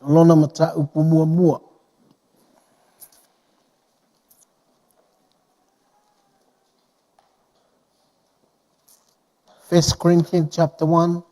O lona mataupu muamua. First Corinthians chapter 1.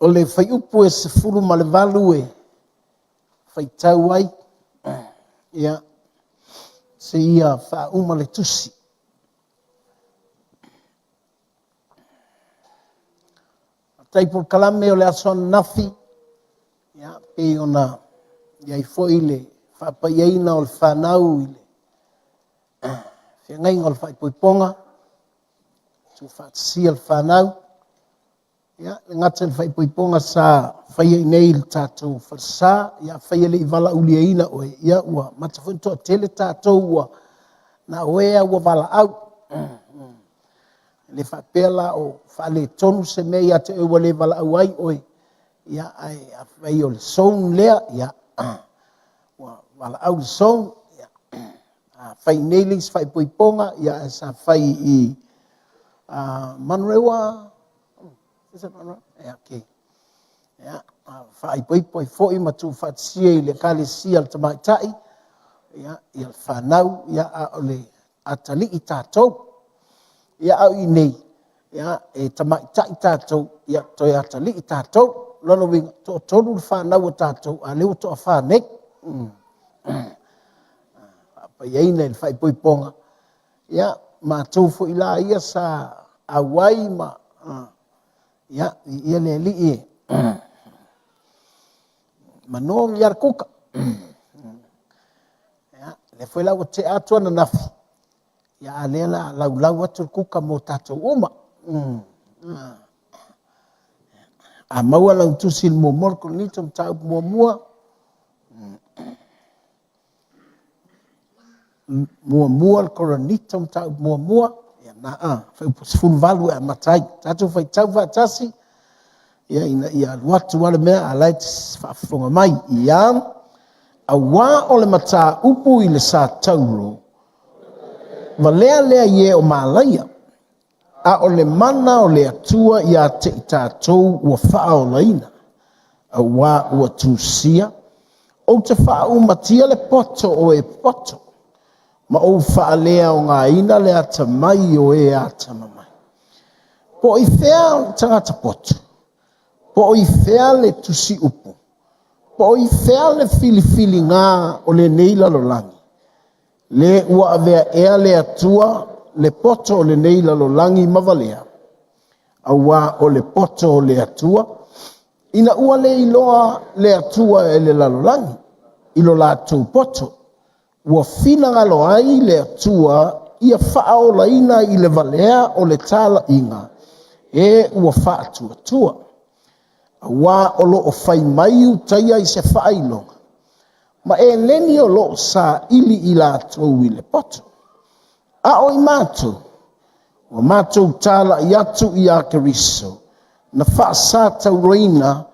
O le fuaiupu e 18 e faitau ai, ia, seia faauma le tusi. Faafetai polokalame o le aso ananafi, ia, pei ona i ai foi le faapaiaina o le fanau i le feagaiga o le faaipoipoga, tuufaatasia le fanau, ia, le gata i le faaipoipoga sa faia i nei i le tatou falesa, ia afai e le i valaauliaina oe, ia ua mata foi ona toatele tatou ua na o e ua valaau. E le faapea la o faaletonu se mea ia te oe ua le valaau ai oe, ia ae afai o le zone lea, ia ua valaau le zone, ia afai nei le isi faaipoipoga, ia ae sa fai i Manurewa, is it Manurewa? Yeah, okay. Yeah, faaipoipo ai foi ma tuufaatasia i le Ekalesia a le Tamaitai, ia, ia le fanau, ia, a o le atalii tatou. Ia, a o i nei, ia, e tamaitai tatou, ia, toe atalii tatou. Lona uiga, toatolu le fanau a tatou, a lea ua toafa nei. Faapaiaina i le faaipoipoga, ia, matou foi la ia sa auai ma, ia, ia le alii e manogi ia le kuka. Ia, lea foi la ua tea atu ananafi, ia a lea la laulau atu le kuka mo tatou uma. A maua lau tusi i le muamua le Korinito mataupu muamua, muamua le Korinito mataupu muamua, ia na a, fuaiupu 18 e amata ai. Tatou faitau faatasi, ia ina ia alu atu lava le mea a la e te faafofoga mai. Ia, auā o le mataupu i le sa taulo, valea lea i e o malaia, a o le mana o le Atua ia te i tatou ua faaolaina, auā ua tusia, ou te faaumatia le poto o e poto, ma ou faaleaogaina le atamai o e atamamai. Po o i fea le tagata poto? Po o i fea le tusiupu? Po o i fea le filifiliga o lenei lalolagi? Le ua avea ea le Atua le poto o lenei lalolagi ma valea? Auā o le poto o le Atua, ina ua le iloa le Atua e le lalolagi i lo latou poto, ua finagalo ai le Atua ia faaolaina i le valea o le talaiga e ua faatuatua. Auā o lo o fai mai Iutaia i se faailoga, ma Eleni o lo o saili i latou i le poto. A o i matou, ua matou talai atu iā Keriso, na faasatauroina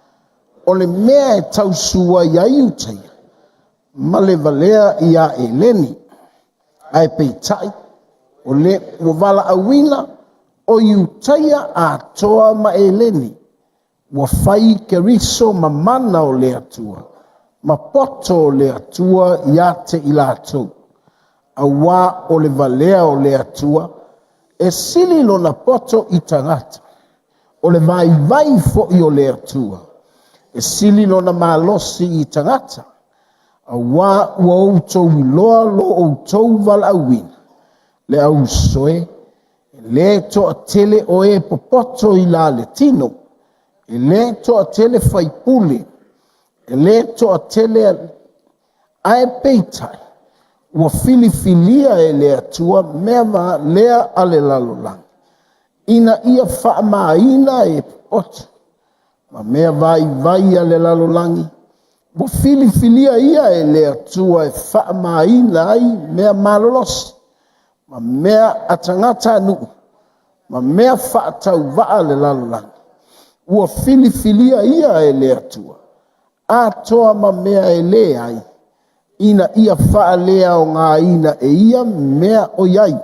o le mea e tausuai ai Iutaia, ma le valea iā Eleni. Ae peitai, o le ua valaauina o Iutaia atoa ma Eleni, ua fai Keriso ma mana o le Atua, ma poto o le Atua ia te i latou. Auā o le valea o le Atua, e sili lona poto i tagata. O le vaivai foi o le Atua, e sili lona malosi i tagata. Auā ua outou iloa lo outou valaauina, le au uso e, e le toatele o e popoto i la le tino, e le toatele faipule, e le toatele ae peitai, ua filifilia e le Atua mea valea a le lalolagi, ina ia faamaina e popoto, ma mea vaivai a le lalolagi, ua filifilia ia e le Atua e faamaina ai mea malolosi, ma mea a tagatanuu, ma mea faatauvaa a le lalolagi. Ua filifilia ia e le Atua, atoa ma mea e leai, ina ia faaleaogaina e ia mea o i ai,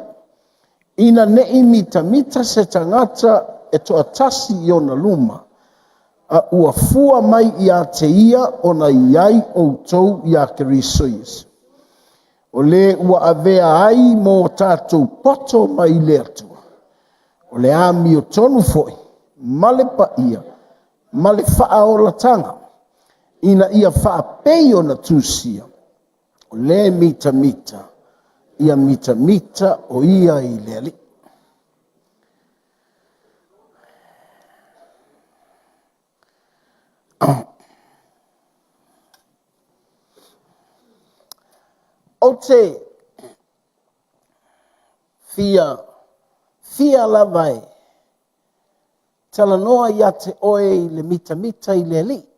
ina ne i mitamita se tagata e toatasi i ona luma, a ua fua mai ia te ia ona i ai outou ia Keriso Iesu, o le ua avea ai mo tatou poto mai le Atua, o le amiotonu foi ma le paia ma le faaolataga, ina ia faapei ona tusia, o le mitamita, ia mitamita o ia i le Alii. Ou te fia fia lava e talanoa ia te oe i le mitamita i le Alii.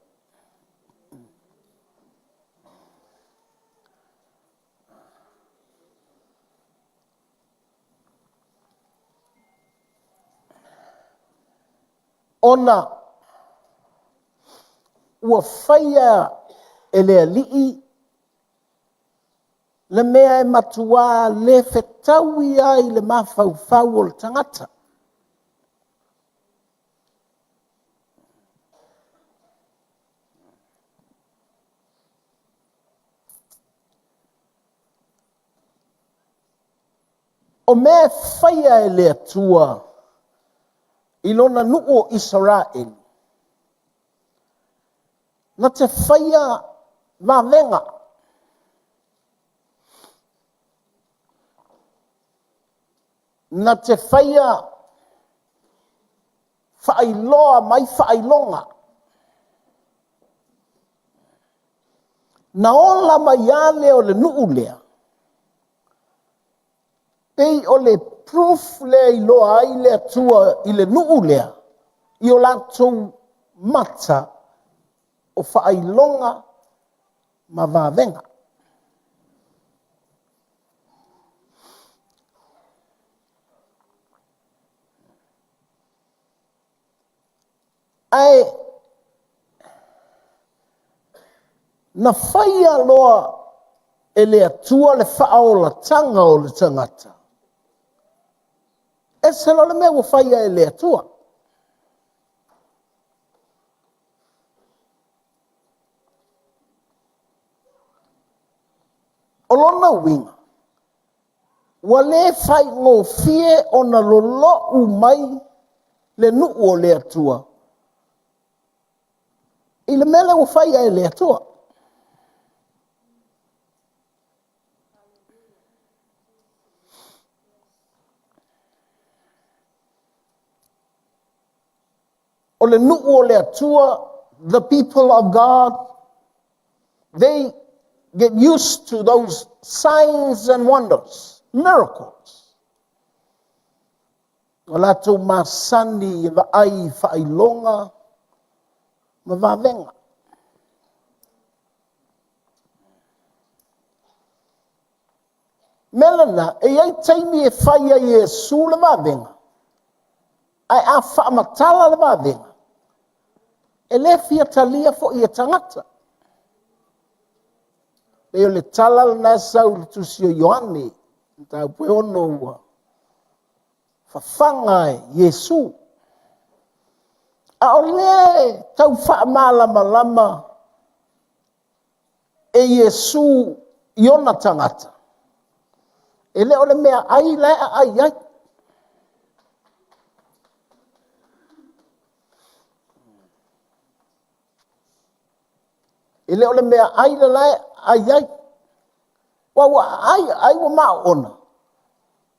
Ona ua faia e le Alii le mea e matuā le fetaui ai le mafaufau o le tagata. O mea e faia e le Atua i lona nuu o Isaraelu, na te faia vavega. Na te faia faailoa mai faailoga. Na ola mai lava lea o le nuu lea, pei o le proof lea e iloa ai le Atua i le nuu lea, i o latou mata o faailoga ma vavega. Ae na faia loa e le Atua le faaolataga o le tagata, ese loa le mea ua faia e le Atua. O lona uiga, ua le faigofie ona lolou mai le nuu o le Atua i le mea lea ua faia e le Atua. O le nuu o le Atua, the people of God, they get used to those signs and wonders, miracles. Ua latou masani e vaai i faailoga ma vavega. Mea lena, e i ai taimi e fai ai e Iesu le vavega, ae a faamatala le vavega, e le fia talia foi e tagata. Pei o le tala lena e sau i le tusi o Ioane, mataupu e 6 ua fafaga e Iesu. A o lea e tau faamalamalama e Iesu i ona tagata, e le o le mea ai la e aai ai. E le o le mea ai le la e aai ai. Ua ua aai, aai ua maoona.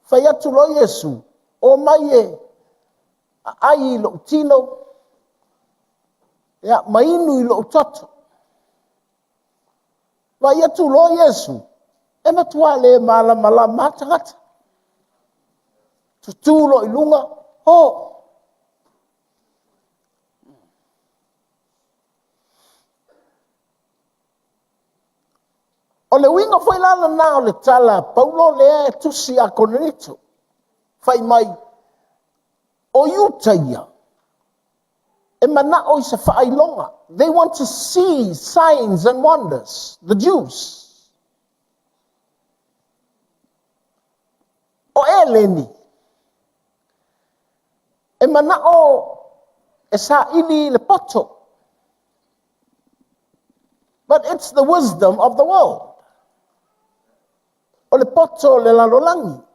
Fai atu loa Iesu, o mai e aai i lou tino, ia, ma inu i lou toto. Vaai atu loa Iesu, e matua le malamalama lava tagata. Tutū loa i luga, o! O le uiga foi la lena o le tala a Paulo lea e tusi ia Korinito, fai mai, o Iuta ia, E manao i se faailoga. They want to see signs and wonders, the Jews. O Eleni, e manao e saili le poto. But it's the wisdom of the world. O le poto o le lalolagi.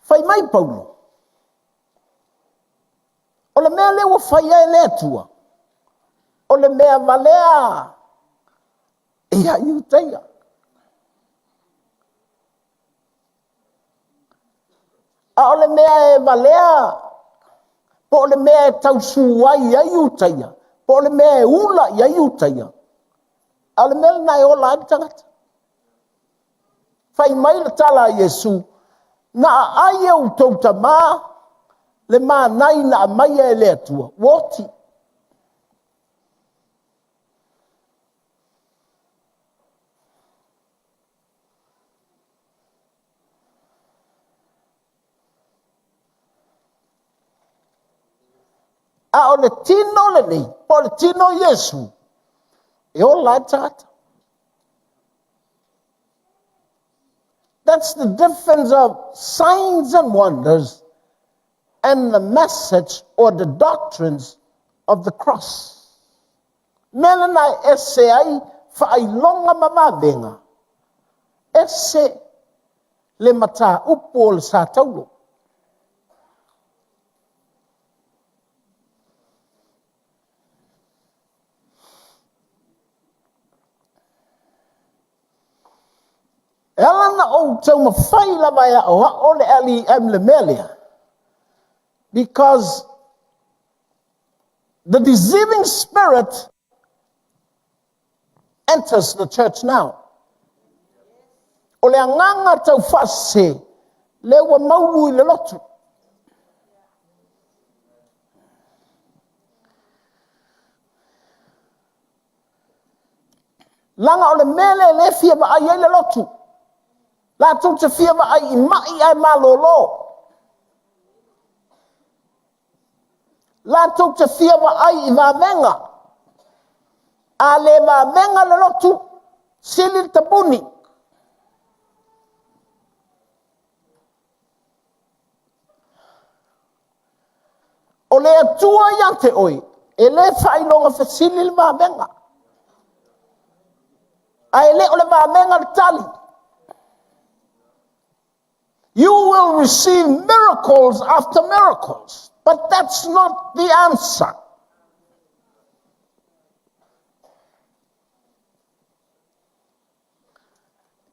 Fai mai Paulo, o le mea lea ua fai ai le Atua, o le mea valea ia Iutaia. A o le mea e valea, po o le mea e tausu ai i ai Iutaia, po o le mea e ula i ai Iutaia, a o le mea lena e ola ai le tagata. Fai mai le tala a Iesu, na aai e outou tamā le manai na aumaia e le Atua, ua oti. A o le tino lenei, po o le tino o Iesu, e ola ai le tagata. That's the difference of signs and wonders and the message or the doctrines of the cross. Mea lena e ese ai faailoga ma vavega, ese le mataupu o le sa taulo. E ala ona ou taumafai lava e aoao le LEM le mea lea, because the deceiving spirit enters the church now. O le agaga taufaasese, lea ua maulu i le lotu. Leaga o le mea lea e le fia vaai ai le lotu. Latou te fia vaai i mai ae malolo. Latou te fia vaai i vavega. A le vavega le lotu, sili le tapuni. O le Atua ia te oe, e le faailoga fesili le vavega. Ae le o le vavega le tali. You will receive miracles after miracles, but that's not the answer.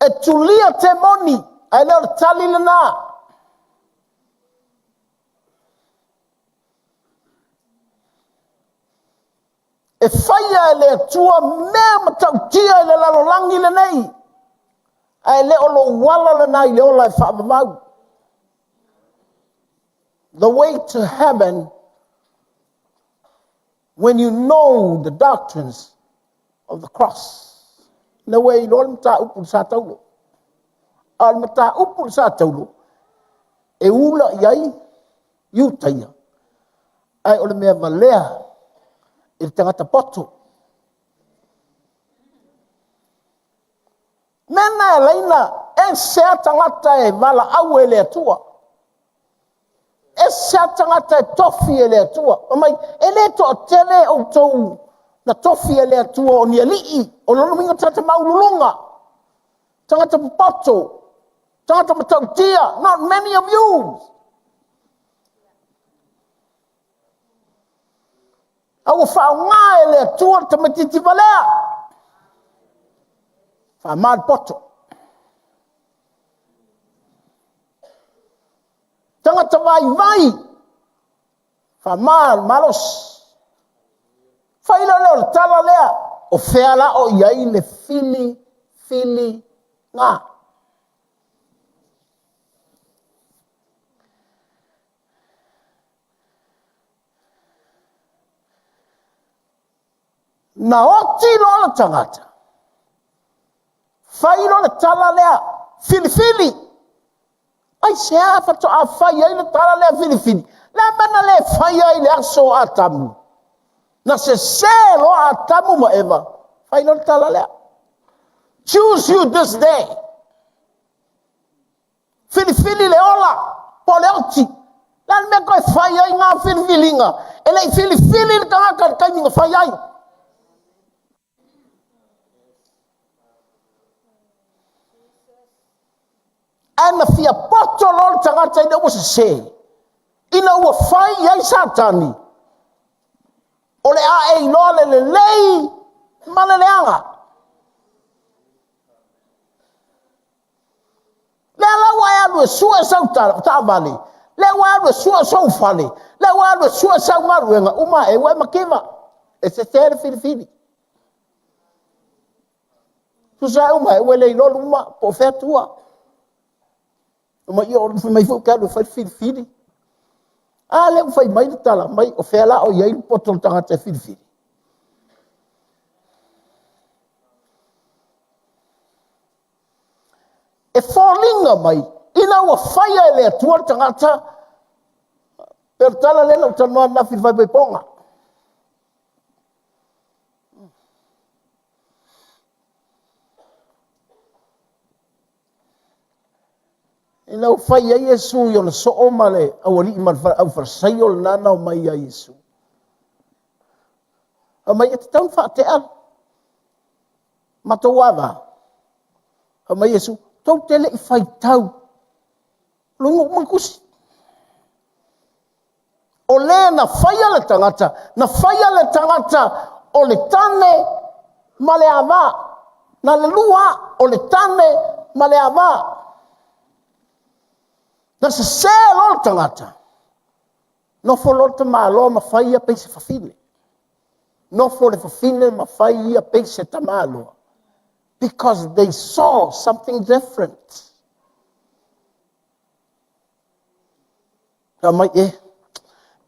E tulia te moni, ae le o le tali lena. E faia e le Atua mea matautia i le lalolagi lenei, ae le o lou ala lena i le ola e faavavau. The way to heaven, when you know the doctrines of the cross. Na ua iloa le mataupu i le sa taulo. A o le mataupu i le sa taulo, e ula i ai Iutaia, ae o le mea valea i le tagata poto. Mea na e ala ai ona ese lava tagata e valaau e le Atua. Ese lava tagata e tofi e le Atua. Fai mai, e le toatele outou na tofi e le Atua o ni alii, o lona uiga tagata maualuluga, tagata popoto, tagata matautia, not many of you. A ua faaaoga e le Atua le tamaitiiti valea. Faama le poto. Tagata vaivai, faama le malosi. Fai lea o le tala lea, o fea la o i ai le fili, fili, ga. Na oti loa le tagata, fai loa le tala lea, filifili. Aisea faatoa fai ai le tala lea filifili? Le a mea na le fai ai i le aso o Atamu? Na sese loa Atamu ma Eva, fai loa le tala lea. Choose you this day. Filifili le ola po o le oti. Le a le mea toe fai ai ngā filifiliga? E le i filifili le tagata i le taimi na fai ai. Ae na fia poto loa le tagata ina ua sese, ina ua fai i ai Satani, o le a e iloa le lelei ma le leaga. Lea la ua e alu e sue sau taavale, lea ua e alu e sue sou fale, lea ua e alu e sue sau galuega, uma ae ua e mativa. E sese le filifili. Tusa e uma ae ua le iloa luma po o fea tua. Fai mai foi ou te alu e fai le filifili. A lea ua fai mai le tala mai, o fea la o i ai le poto o le tagata e filifili? E foliga mai ina ua faia e le Atua le tagata, pei o le tala lea na ou talanoa ananafi i le faaipoipoga. Ina ua fai ai Iesu i ona soo ma le aualii ma le aufalesaio lena na omai ia Iesu. Fai mai, e tatau ona faatea matou ava. Fai mai Iesu, tou te le i faitau luga uma le tusi. O le na faia le tagata, na faia le tagata o le tane ma le ava. Na o le lua lava, o le tane ma le ava. Na sese loa le tagata, nofo loa le tamaloa ma fai ia pei se fafine. Nofo le fafine ma fai ia pei se tamaloa. Because they saw something different. Fai mai, e,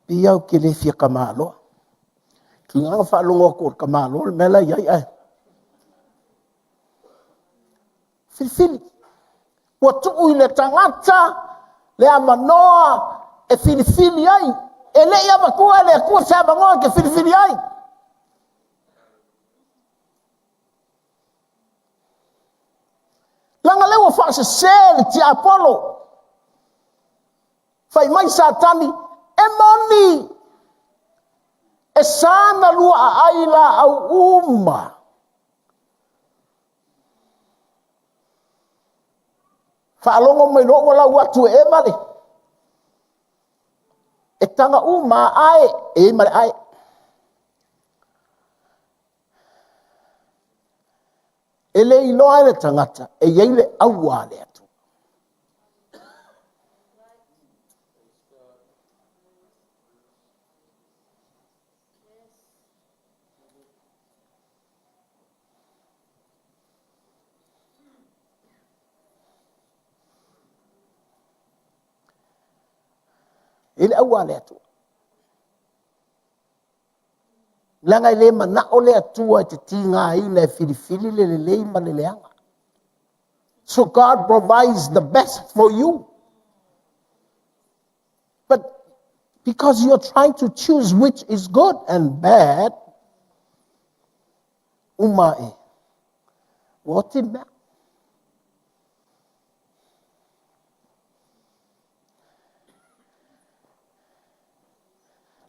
pei lava ou te le fia tamaloa. Tiga ona faalogo atu o le tamaloa le mea la e i ai ae filifili. Ua tuu i le tagata le avanoa e filifili ai. E le i avatua e le Atua se avanoa e te filifili ai. Leaga o lea ua faasese e le tiapolo. Fai mai Satani, e moni, e sa ona lua aai laau uma. Faalogo mai loa ua lau atu e Eva le, e taga uma lava ae, e i ai ma le ae. E le iloa e le tagata e i ai le aua a le Atua. E i ai le aua a le Atua. Leaga e le manao le Atua e te tigaina e filifili le lelei ma le leaga. So God provides the best for you. But because you're trying to choose which is good and bad, uma e, ua oti le mea.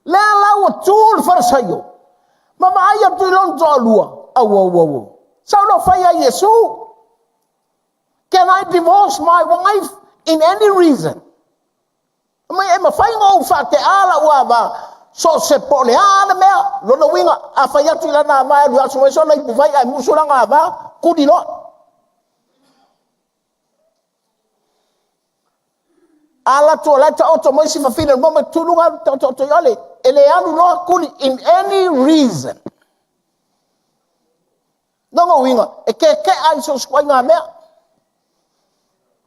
Lea la ua tu le Farisaio ma vaai atu i lona toalua, au, au, au, au. Sau loa fai ia Iesu, can I divorce my wife in any reason? Mai e mafai ona ou faate'a la'u ava so o se po o le a le mea. Lona uiga, a fai atu i lana ava e alu e aso mai sona ipuvai ae musu lana ava, kuli loa. A alu atu o la e taoto mai si fafine o le mama, tu luga alu taoto i ole. E le alu loa kuli in any reason. Lona uiga, e keke'a i so o se ituaiga mea.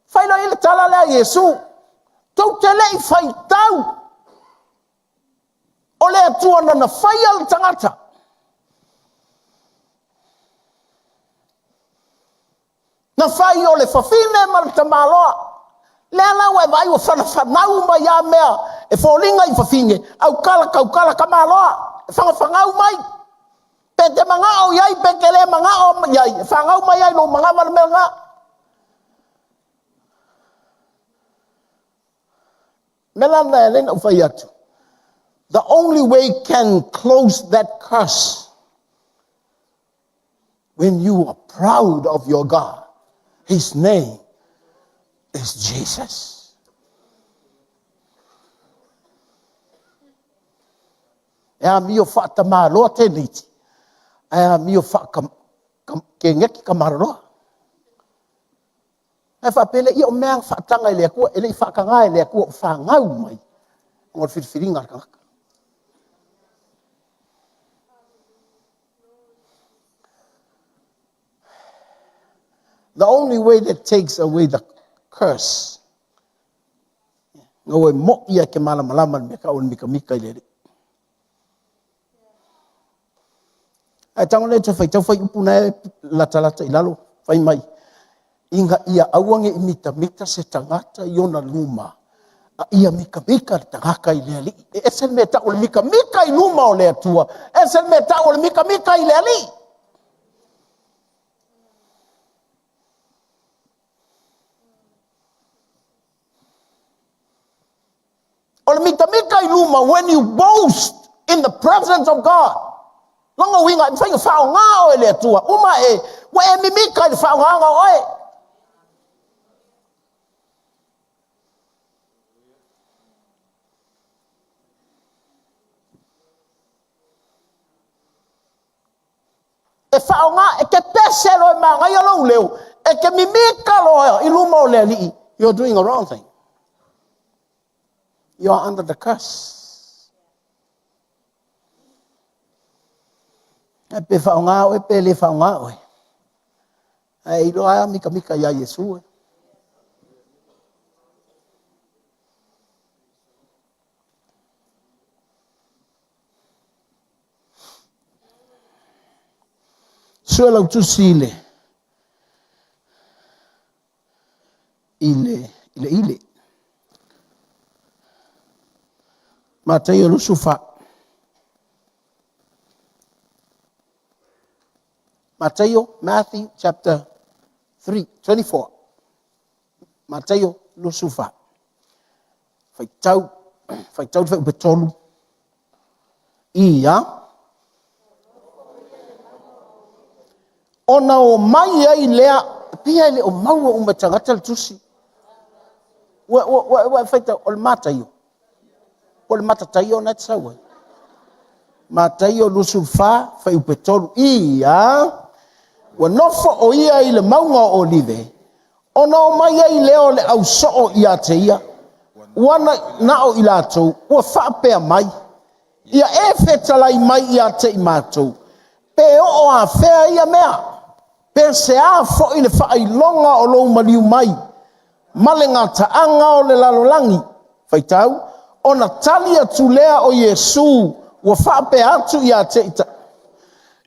Fai loa i le tala lea a Iesu, tou te le i faitau o le Atua na na faia le tagata. Na fai o le fafine ma le tamaloa. Lea la ua e vaai ua fanafanau mai lava mea e foliga i fafine, aukala taukala tamaloa, e fanafanau mai. Pe te manao i ai pe te le manao i ai, e fanau mai lava i lou manava le mea lena. O le mea la lena e ala ai ona ou fai atu, the only way can close that curse when you are proud of your God. His name is Jesus. E amio faatamaloa teineiti, ae amio faakeneti tamaloloa. Ae faapea lea, ia o mea lava na faataga e le Atua, e le i faatagaina e le Atua o fanau mai ona o le filifiliga a le tagata. The only way that takes away the curse, na ua e moʻi e ke malamalama le mea tau o le mikamika i le Alii. Ae tago lea e toe faitau fuaiupu na e latalata i lalo, fai mai, ina ia aua ne i mitamita se tagata i ona luma, a ia mitamita le tagata i le Alii. E ese le mea e tau o le mitamita i luma o le Atua, ese le mea e tau o le mitamita i le Alii. O le mitamita i luma, when you boast in the presence of God, lona uiga e mafai ona faaaoga oe e le Atua, uma e, ua e mimita i le faaaogaina o oe. E faaaoga, e te pese loa e manaia lou leo, e te mimita loa i luma o le Alii, you're doing a wrong thing. You are under the curse. Ae pe faaaoga oe pe le faaaoga oe. Ae iloa lava mitamita ia Iesu e. Sue lau tusi i le i le i le ile. Mataio 24. Mataio, Matthew chapter 3, 24. Mataio 24. Faitau, faitau le fuaiupu 3. Ia. Ona o mai ai lea, pia e le o maua uma e tagata le tusi. Ua, ua, ua, ua faitau, o le Mataio. Po o le Matataio na e te sau ai. Mataio 24, fuaiupu 3. Ia, ua nofo o ia i le mauga o Olive, ona o mai ai lea o le au soo ia te ia, ua na o i latou, ua faapea mai, ia e fetalai mai ia te i matou, pe oo afea ia mea, pe se a foi le faailoga o lou maliu mai, ma le gataaga o le lalolagi. Faitau, ona tali atu lea o Iesu ua faapea atu ia te i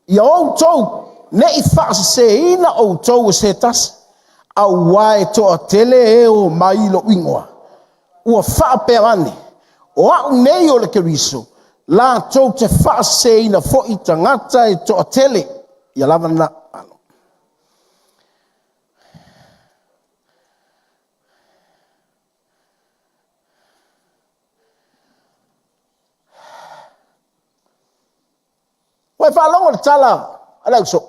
ia outou, ne i faaseseina outou e se tasi, auā e toatele e o mai i lou igoa, ua faapea ane, o au nei o le Keriso, latou te faaseseina foi tagata e toatele. Ia lava lena. Alo. Ua e faalogo i le tala a le ausoo?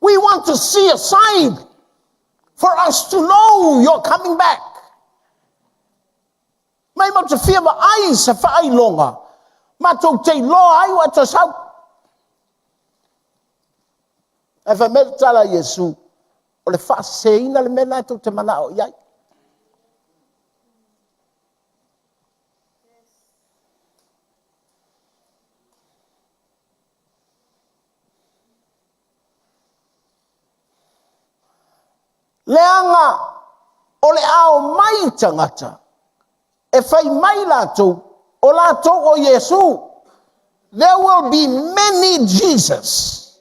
We want to see a sign for us to know you're coming back. Mai matou te fia vaai se faailoga, matou te iloa ai ua e toe sau. Ae fai mai le tala a Iesu, o le faaseseina le mea lena tou te manao i ai. Leaga o le a omai tagata e fai mai latou, o latou o Iesu. There will be many Jesus.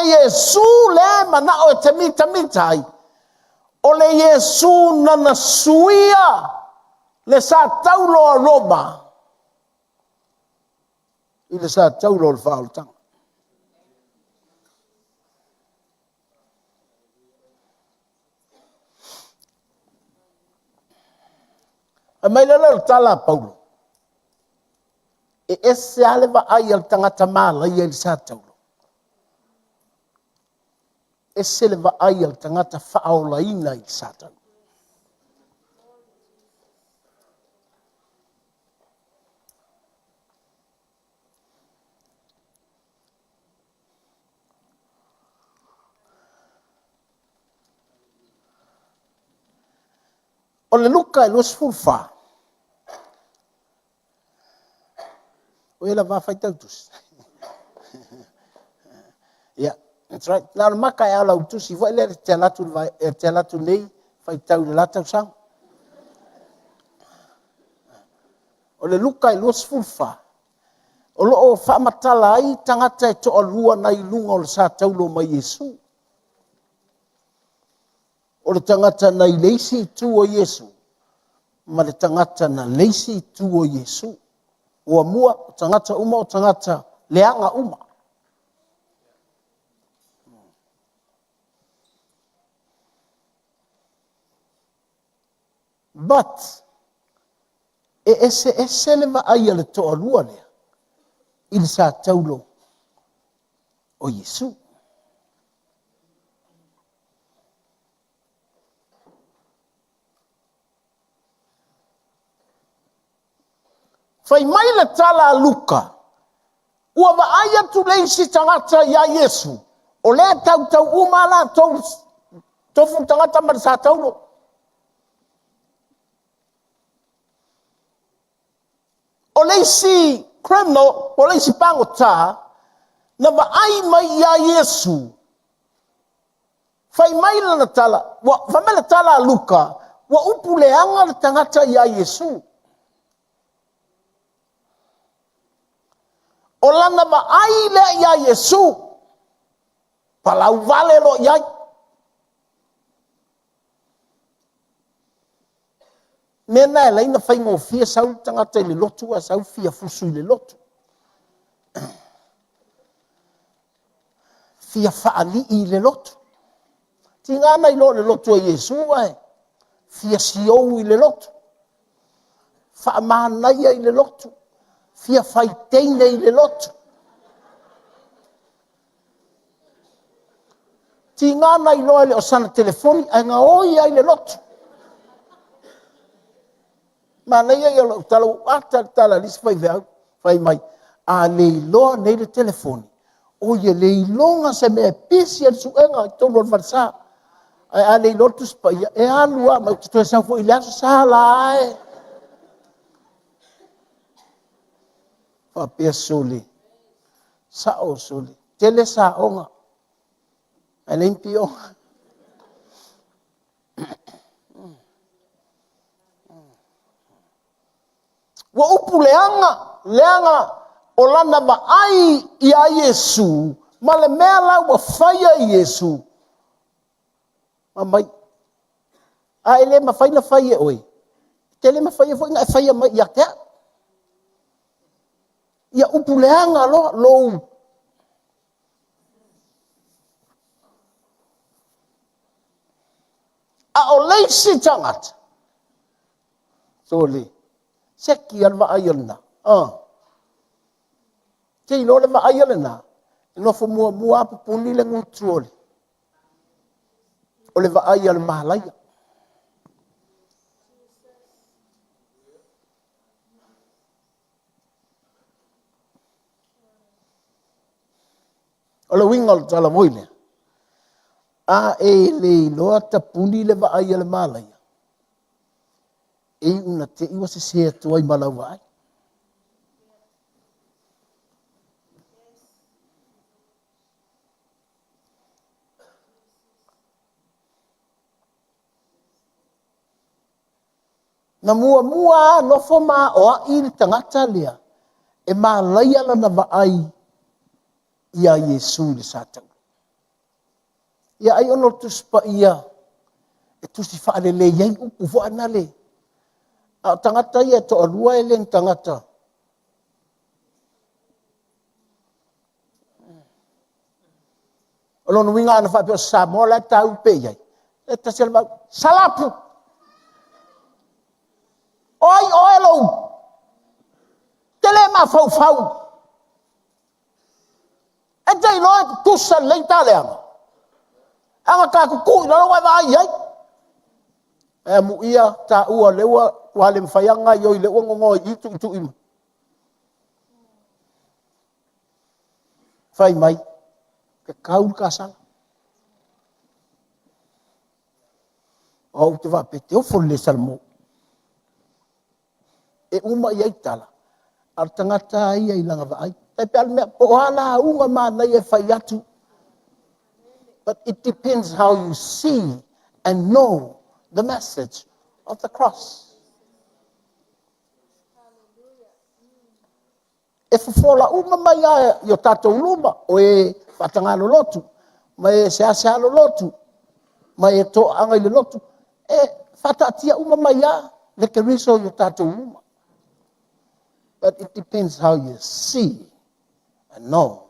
le Iesu lea e manao e te mitamita ai, o le Iesu nana suia le sa taulo a Roma i le sa taulo o le faaolataga. Fai mai lea o le tala a Paulo, e ese lava le vaai a le tagata malaia i le sa taulo, ese le vaai a le tagata faaolaina i le sa taulo. O le Luka e 24, o e lava faitau tusi. Yeah, that's right. Na o le maka e ala tusi foi lea te alatu, te alatu nei faitau i le la tausaga. O le Luka e 24, o lo o faamatala ai tagata e toalua nai luga o le sa taulo mai Iesu. O le tagata nai le isi itu o Iesu, ma le tagata na le isi itu o Iesu. Muamua, o tagata uma o tagata leaga uma. But, e eseese le vaai a le toalua lea i le sa taulo o Iesu. Fai mai le tala a Luka, ua vaai atu le isi tagata iā Iesu, o lea e tautau uma lava latou tofu tagata ma le sa taulo. O le isi criminal, o le isi pagota, na vaai mai iā Iesu, fai mai lana tala, ua, fai mai le tala a Luka, ua upu leaga le tagata iā Iesu. O lana vaai lea iā Iesu, palau vale loa i ai. Mea na e laina faigofie sau le tagata i le lotu ae sau fia fusu i le lotu. Fia faalii i le lotu. Tiga na iloa o le lotu a Iesu ae fia siou i le lotu. Faamanaia i le lotu. Fia faiteine i le lotu. Tiga na iloa e le o sana telefoni ae gaoi ai le lotu. Manaia ia o lau tala, ua ata le tala a le isi faifeau, fai mai, a le iloa nei le telefoni, oi e le iloga se mea e pisi ai le suega i totonu o le falesa. Ae a le iloa le Tusi Paia, e alu lava, ma ou te toe sau foi i le Aso Sa la e. Faapea sole, sao sole, tele saoga, ae leai ni pioga. Ua upu leaga, leaga o lana vaai iā Iesu ma le mea la ua faia e Iesu, fai mai, a e le mafai ona fai e oe, e te le mafaia foi ona e faia mai ia te au. Ia upu leaga loa lou A o le isi tagata, sole, seki a le vaai o lena. Ah. Te iloa le vaai o lena, e nofo muamua a pupuni le gutu o le, o le vaai a le malaia. O le uiga o le tala moi lea, a e le iloa tapuni le vaai a le malaia, e iu ina te i ua sese atu ai ma lau vaai. Na muamua lava nofo ma aoai le tagata lea e malaia lana vaai iā Iesu i le sa taua. Ia ai ona o le Tusi Paia e tusi faalelei ai upu foi na le. A o tagata ia e toalua e le ni tagata. O lona uiga ana faapea o se Samoa la e tāui pea i ai, e tasi lava le mau, Salapu! O ai oe lou... E te le mafaufau E te iloa e tutusa lelei ta leaga? A na ta tutu i lalo ua e vaai i ai. Ae amuia taua o lea ua le mafai lava ona gaoioi o lea ua nono i i tuitui mai. Fai mai, tatau le ta sala. O au ou te faapea e te ofo i le le Salamo. E uma i ai tala, a o le tagata lava ia i lana vaai. E tai pei lava o le mea, po o a lauga manaia e fai atu, but it depends how you see and know the message of the cross. E fofola uma mai lava i o tatou luma, o e faataga lolotu, ma e seasea lolotu, ma e toaaga i le lotu, e faataatia uma mai lava le Keriso i o tatou luma. But it depends how you see and know.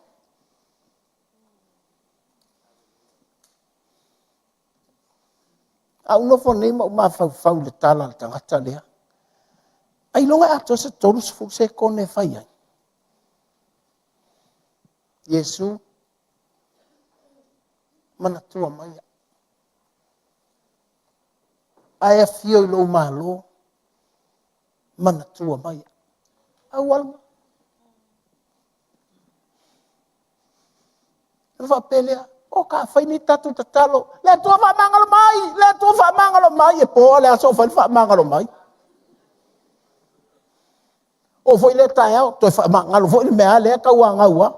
A ou nofo nei ma ou mafaufau i le tala a le tagata lea, ailoga e atoa se 30 sekone e fai ai. Iesu, manatua mai au. A e afio i lou Malo, manatua mai au. Auala. Ona faapea lea, o ta fai nei tatou tatalo, le Atua faamagalo mai, le Atua faamagalo mai, e po a le aso o fai le faamagalo mai. Oo foi lea taeao, toe faamagalo foi le mea lea tauanau lava.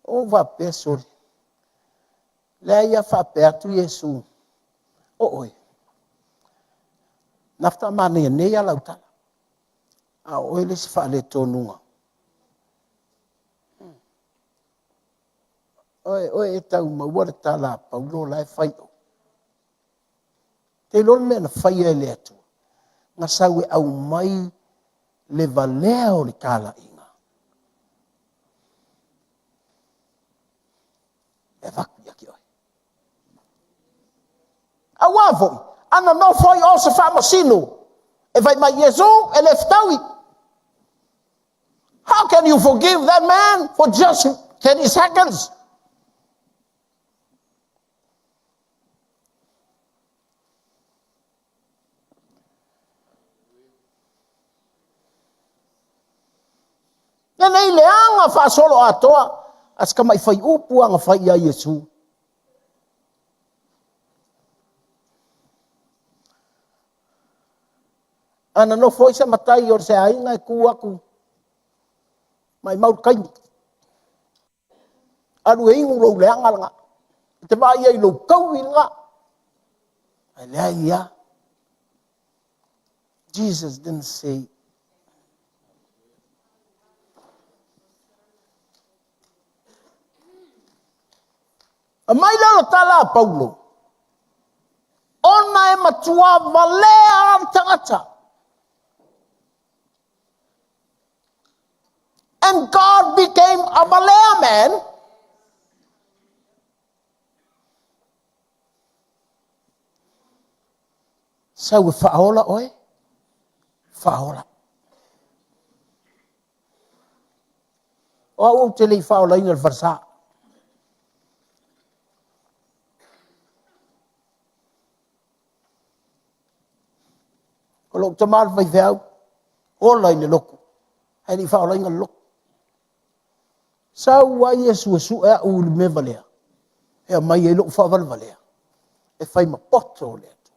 Ua ou faapea, sole, leai a faapea atu Iesu, o oe, na faatoa manaia nei lava lau tala, a o oe le isi faaletonuga. Oe, oe e tau maua le tala a Paulo la e fai o. Te iloa le mea na faia e le Atua, na sau e aumai le valea o le talaiga e avatu ia te oe. Aua foi, ana nofo ai o se faamasino e fai mai, Iesu, e le fetaui. How can you forgive that man for just 30 seconds? Lenei leaga faasoloatoa a si tamai faiupu lava na fai ia Iesu. A na nofo ai se matai o se aiga e tu atu, maumau le taimi, alu e inu lou leaga lena. E te vaai ai i lou taui lena. Ae leai lava. Jesus didn't say Aumai lea o le tala a Paulo, ona e matua valea le tagata. And God became a valea man. Sau e faaola oe, faaola. O au ou te le i faaolaina i le falesa. O lou tama le faifeau, ola i le lotu, ae le i faaolaina le lotu. Sau ai Iesu e sue au i le mea valea, e aumai ai lou faavalevalea, e fai ma poto o le Atua.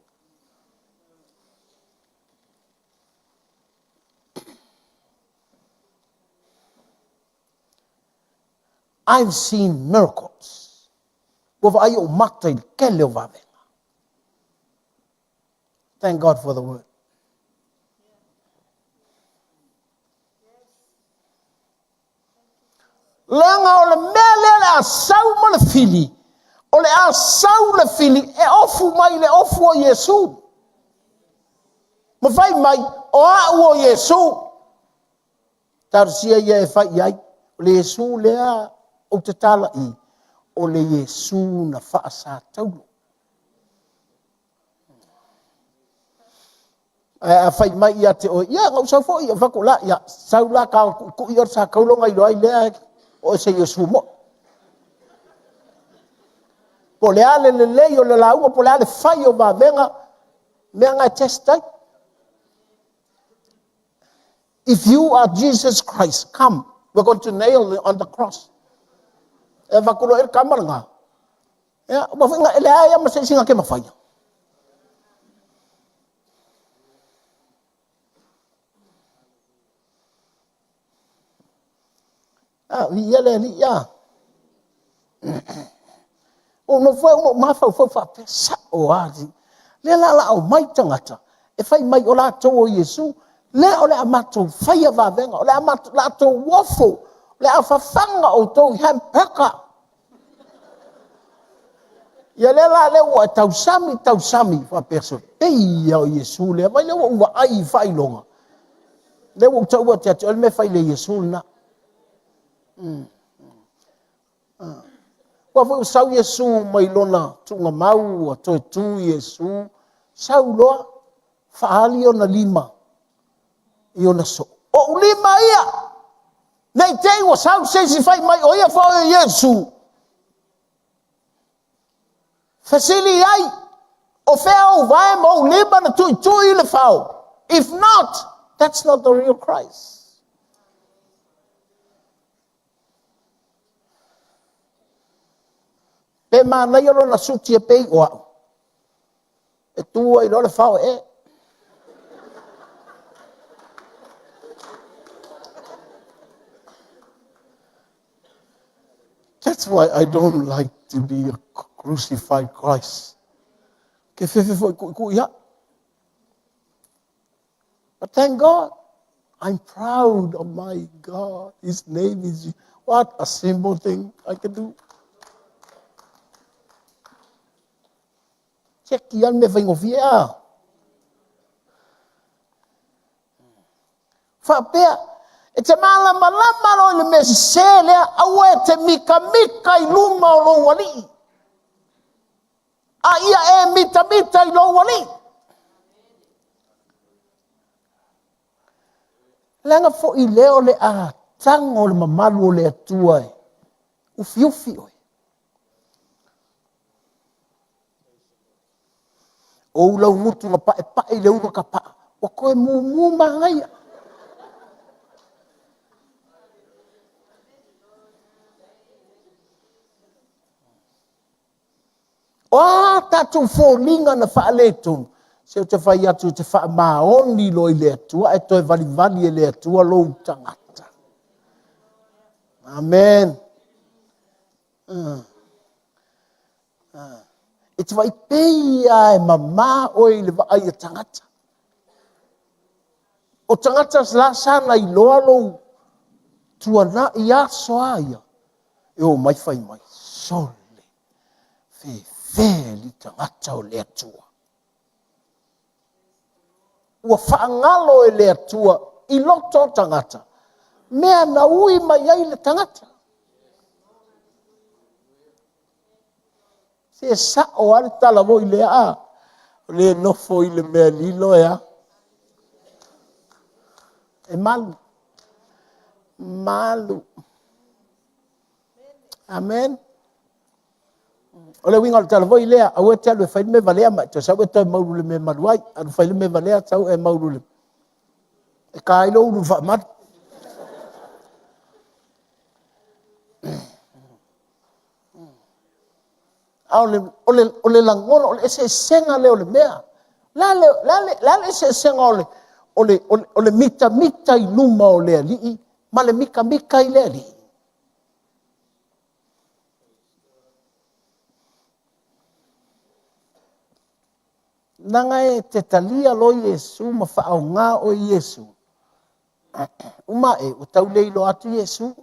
I've seen miracles. Ua vaai ou mata i le tele o vavega. Thank God for the word. Leaga o le mea lea o le a sau ma le fili, o le a sau le fili e ofu mai i le ofu o Iesu. Ma fai mai, o au o Iesu. Talosia ia e fai i ai. O le Iesu lea ou te talai, o le Iesu na faasataulo. Ae a fai mai ia te oe, ia na ou sau foi, ou fai atu la, ia, sau la ta o tuitui oe i le sataulo ona iloa ai lea o oe o se Iesu moi. Po o le a le lelei o le lauga, po o le a le fai o vavega, mea na e test ai. If you are Jesus Christ, come, we're going to nail you on the cross. E avatu loa i le tama lena. Ia, ua foi na, e leai lava ma se isi na te mafaia. A, viia le Alii, a. Ua ou nofo ai ma ou mafaufau faapea, sao lava. Lea la o le a omai tagata e fai mai o latou o Iesu, lea o le a matou faia vavega, o le a latou ofo, o le a fafaga outou i hamburger. Ia lea la lea ua e tausami, tausami, faapea sole, pei lava o Iesu lea. Vaai lea ua ou vaai i faailoga, lea ua ou taua atu ia te oe le mea e fai i le Iesu lena. Aua foi ua sau Iesu mai lona tuugamau ua toe tu Iesu, sau loa faaali ona lima i ona soo. Ou lima ia! Ne i te i ua sau se isi fai mai o ia foi o Iesu. Fesili i ai, o fea ou vae ma ou lima na tuitui i le fao? If not, that's not the real Christ. Pe manaia lona suti e pei o au, e tu ai loa le fao e. That's why I don't like to be a crucified Christ. Ke fefe foi kui kui au. But thank God, I'm proud of my God. His name is, what a simple thing I can do. Tiaki lava le mea faigofie a. Faapea, e te malamalama loa i le mea sese lea, aua e te mitamita i luma o lou alii. A ia e mitamita i lou alii. Leaga foi lea o le a tago le mamalu o le Atua e ufiufi oe. O ou laugutu na paepae i le ulu tapaa, ua toe mumu manaia. O a tatou foliga na faaletonu, se ou te fai atu e te faamaoni loa i le Atua ae toe valivali e le Atua lou tagata. Amen. E te vaai pei lava e mama oe i le vaai a tagata. O tagata la sa na iloa lou tuanai aso a ia, e o mai fai mai, sole, fefe li tagata o le Atua. Ua faagalo e le Atua i loto o tagata, mea na ui mai ai le tagata. Se sao lava le tala foi lea, a le nofo i le mea lilo e a? E malu. Malu. Amen. O le uiga o le tala foi lea, aua e te alu e fai le mea valea ma e toe sau e toe maulu i le mea e malu ai. Alu fai le mea valea, sau e maulu i le... E ta ai lou ulu faamalu. A o le, o le, o le lagona, o le eseesega lea o le mea. O le a le, le a le, le, a le eseesega o le, o le, o le, o le mitamita i luma o le Alii ma le mitamita i le Alii? Leaga e te talia loa Iesu ma faaaoga oe Iesu, uma ae ua tau le iloa atu Iesu.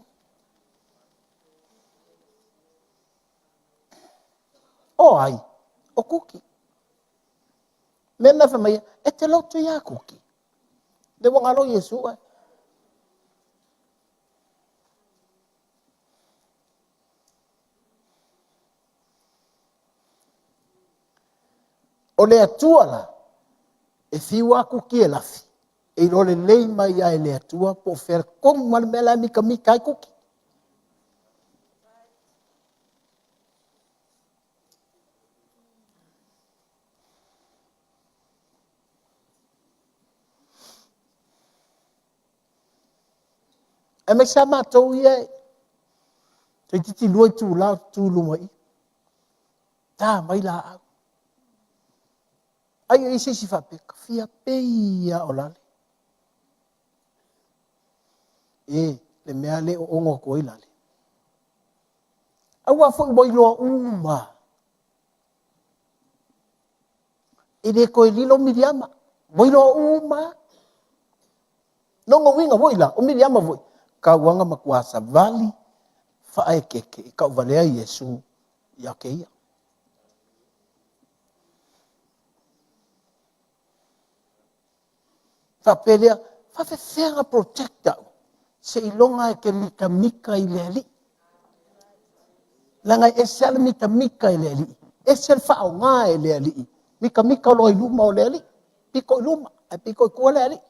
O ai? O Kuki. Mea na fai mai, e te lotu iā Kuki. Le ua galo Iesu ai. O le Atua la, e fiu a Kuki e lafi, e iloa lelei mai lava e le Atua po o fea tonu ma le mea la e mitamita ai Kuki. Aemaise lava matou ia e toeitiiti 2 itula o tutu i luma i i, ta mai laau. Ai o i ai se isi faapea, ta fia pei lava o Lale. E, le mea lea e oono atu ai Lale. Aua foi ua iloa uma lava. E le toe lilo Miliama, ua iloa uma lava. Lona uiga foi la, o Miliama foi, tau lava ina matua savali faaeteete e tauvalea Iesu ia te ia. Faapea lea, faapefea ona protect au, seiloga e te mitamita i le Alii. Leaga e ese lava le mitamita e le Alii, ese le faaaoga e le Alii. Mitamita loa i luma o le Alii, pito i luma ae pito i tua le Alii.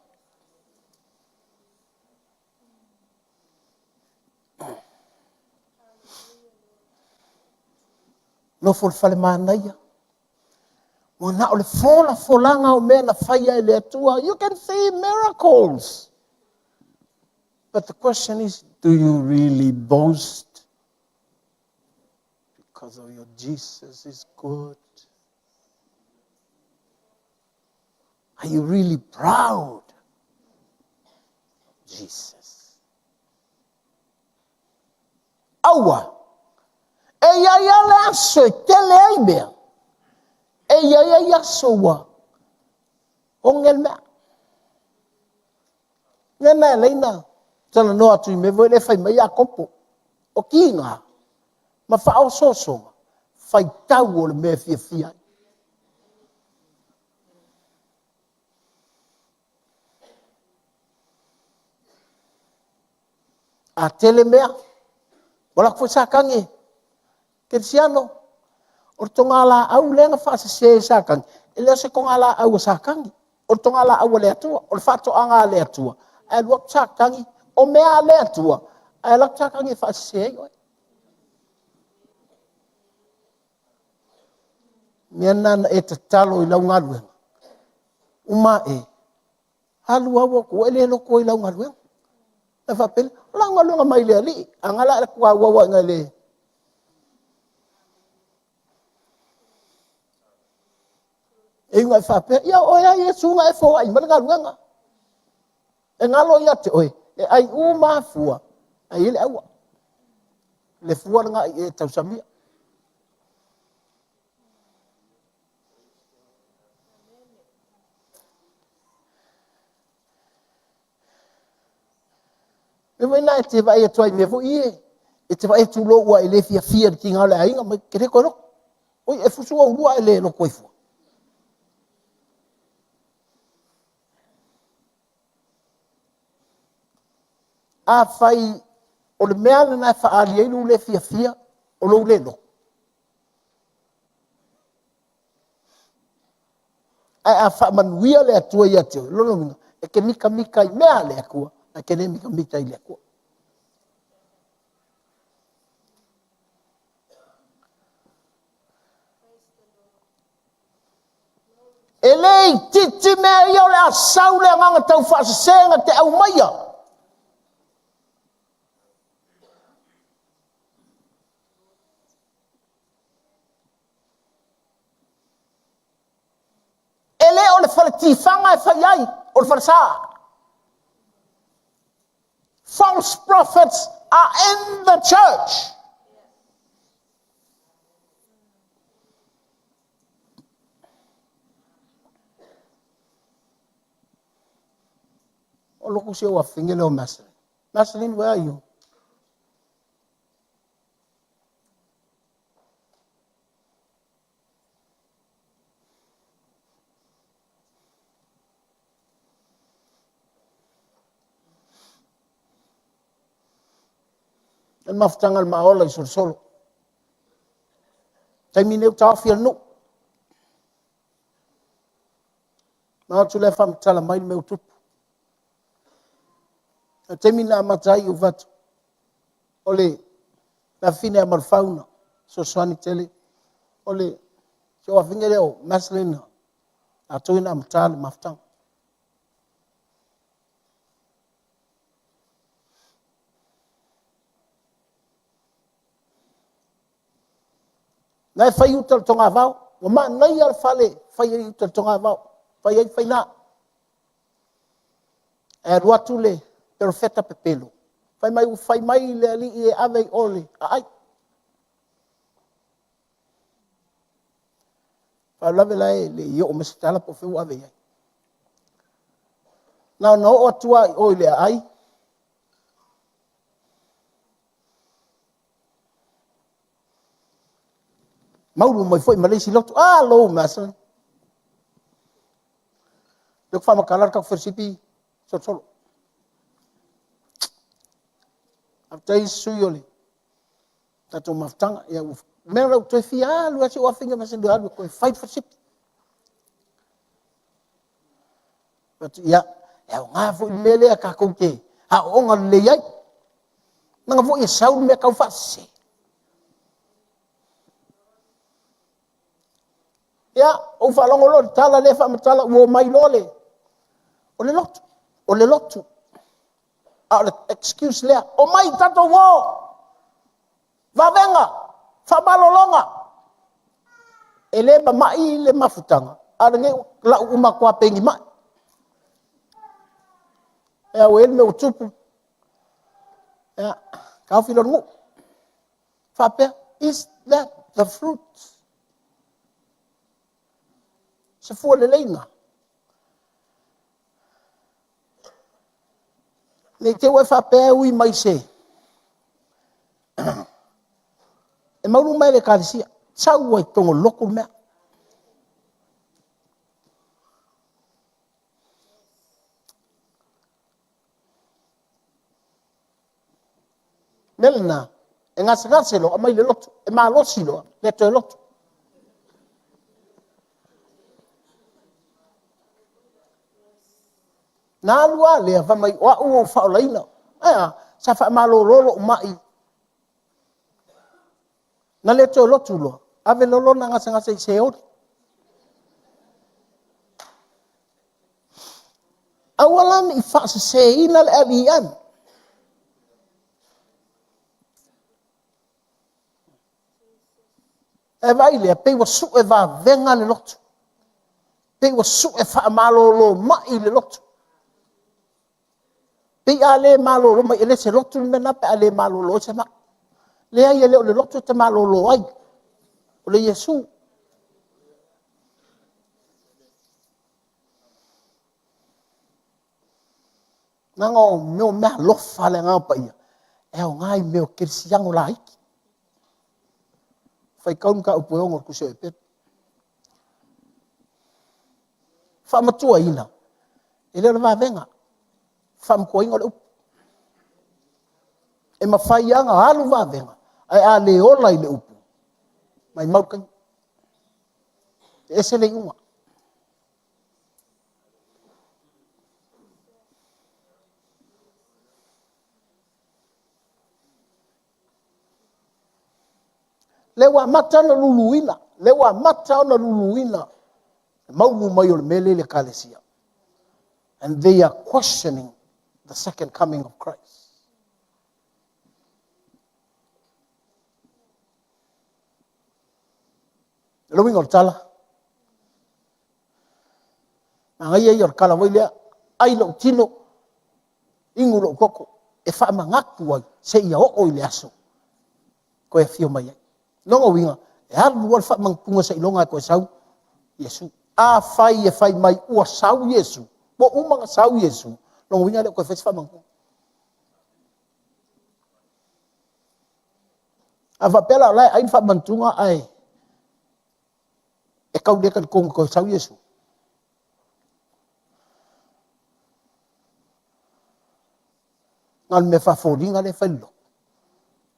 Nofo i le fale manaia, ua na o le folafolaga o mea na faia e le Atua. You can see miracles. But the question is, do you really boast? Because of your Jesus is good. Are you really proud of Jesus? Aua! E i ai lava le aso e tele ai mea. E i ai ai aso ua oge le mea. Mea na e alai na talanoa atu i mea foi lea e fai mai Iakopo. O tiga ma faaosoosoga, faitau o le mea e fiafia ai. A tele mea, ua alu atu foi Satani e kerisiano. O le togalaau lea na faasese e Satani, e le o se togalaau a Satani, o le togalaau a le Atua, o le faatoaga a le Atua. Ae alu atu Satani, o mea a le Atua, ae alu atu Satani e faasese ai oe. Mea lena na e tatalo i lau galuega, uma ae, alu au ua e le loto ai i lau galuega. Ona faapea lea, o lau galuega mai le Alii, a na la e alu atu auau lava i le... E iu ina e faapea, ia o oe lava Iesu na e foai mai le galuega. E galo ia te oe, e ai uma lava fua, ae i ai le aua. Le fua lena i e tausamia. Mea foi na e te vaai atu ai i mea foi ia, e te vaai atu loa ua e le fiafia i le tiga o le aiga, ma e te le toe lotu. Oi, e fusu oulua ae le lotu ai fua. Afai o le mea lena e faaali ai lou le fiafia, o lou le lotu. Ae a faamanuia le Atua ia te oe, lona uiga, e te mitamita i mea a le Atua, ae te le mitamita i le Atua. E le itiiti mea ia o le a sau le agaga taufaasese na te aumaia. E le o le faletifaga e fai ai, o le falesa. False prophets are in the church. O loko si ou afine lea o Maslin. Maslin, where are you? Le mafutaga a le maaola i Solosolo. Taimi nei ua taofi e le nuu. Na atu lea faamatala mai le mea ua tupu. O le taimi na amata ai ou fai atu, o le afafine ia Malofau na fesoasoani tele. O le si ou afafine lea o Maslin, latou ia na amataina le mafutaga. Na e fai uta i le togavao, ua manaia le fale e fai ai uta i le togavao, fai ai faina. Ae alu atu le perofeta pepelo, fai mai ua fai mai le Alii e ave i o i le aai. Faalavelave la e le i oo mai se tala po o fea ua ave i ai. Na ona oo atu lava i o i le aai, maulu mai foi ma le isi lotu. A, lou master, lea ua faamatala le tatou fellowship Solosolo. Faafetai i isi sui o le tatou mafutaga. Ia, o le mea lea ua toe fia alu lava si ou afafine e alu e toe fai le fellowship. Ia, e aoga foi le mea lea tatou te aooga lelei ai. Leaga foi e sau le mea tau faasese. Ia, ou faalogo loa i le tala lea e faamatala ua omai loa le... O le lotu, o le lotu. A o le excuse lea, omai tatou o, vavega, faamalologa. E le mamai le mafutaga, a o lenei ua lau uma atu lava pei ni mai. Ia ua i ai le mea ua tupu, ia, taofi loa le nuu. Faapea, is that the fruit? Se fua lelei lena. Ne i te i ua e faapea e ui mai se... E maunu mai i le Ekalesia, sau lava i totonu o le lotu le mea. O le mea lena, e gasegase loa, aumai i le lotu, e malosi loa, le toe lotu. Na alu lava lea, fai mai o au ua ou faaolaina. Ae a? Sa faamalolo lou mai, na le toe lotu loa, ave loa lona gasegase i Seoli. Aua la ne i faaseseina le LEM. E vaai lea, pei ua sue vavega le lotu, pei ua sue faamalolo mai le lotu. Pei a le malolo mai, e le o se lotu le mea lena pe a le malolo ai se mai. Leai, e le o le lotu e te malolo ai, o le Iesu. Leaga o mea o meaalofa a le Agaga Paia, e aoga i mea o kerisiano laiti. Faitau le mataupu e 6 o le Tusi a Eperu. Faamatuaina, e le o le vavega, faamatuaina o le upu. E mafai lava ona alu vavega, ae a le ola i le upu, maumau le taimi. E ese le iuga. Lea ua amata ona luluina, lea ua amata ona luluina le maulu mai o le mea lea i le Ekalesia. And they are questioning the second coming of Christ. O le uiga o le tala, manaia ia o le tala foi lea, ai lou tino, inu lou toto, e faamanatu ai seia oo i le aso toe afio mai ai. Lona uiga, e alu lava le faamanatuga seiloga e toe sau Iesu. Afai e fai mai ua sau Iesu, ua uma ona sau Iesu, lona uiga e le o toe faia se faamanatuga. A faapea la o la e ai le faamanatuga ae e tau le talitonu e toe sau Iesu. Na o le mea faafoliga lea e fai i le lotu.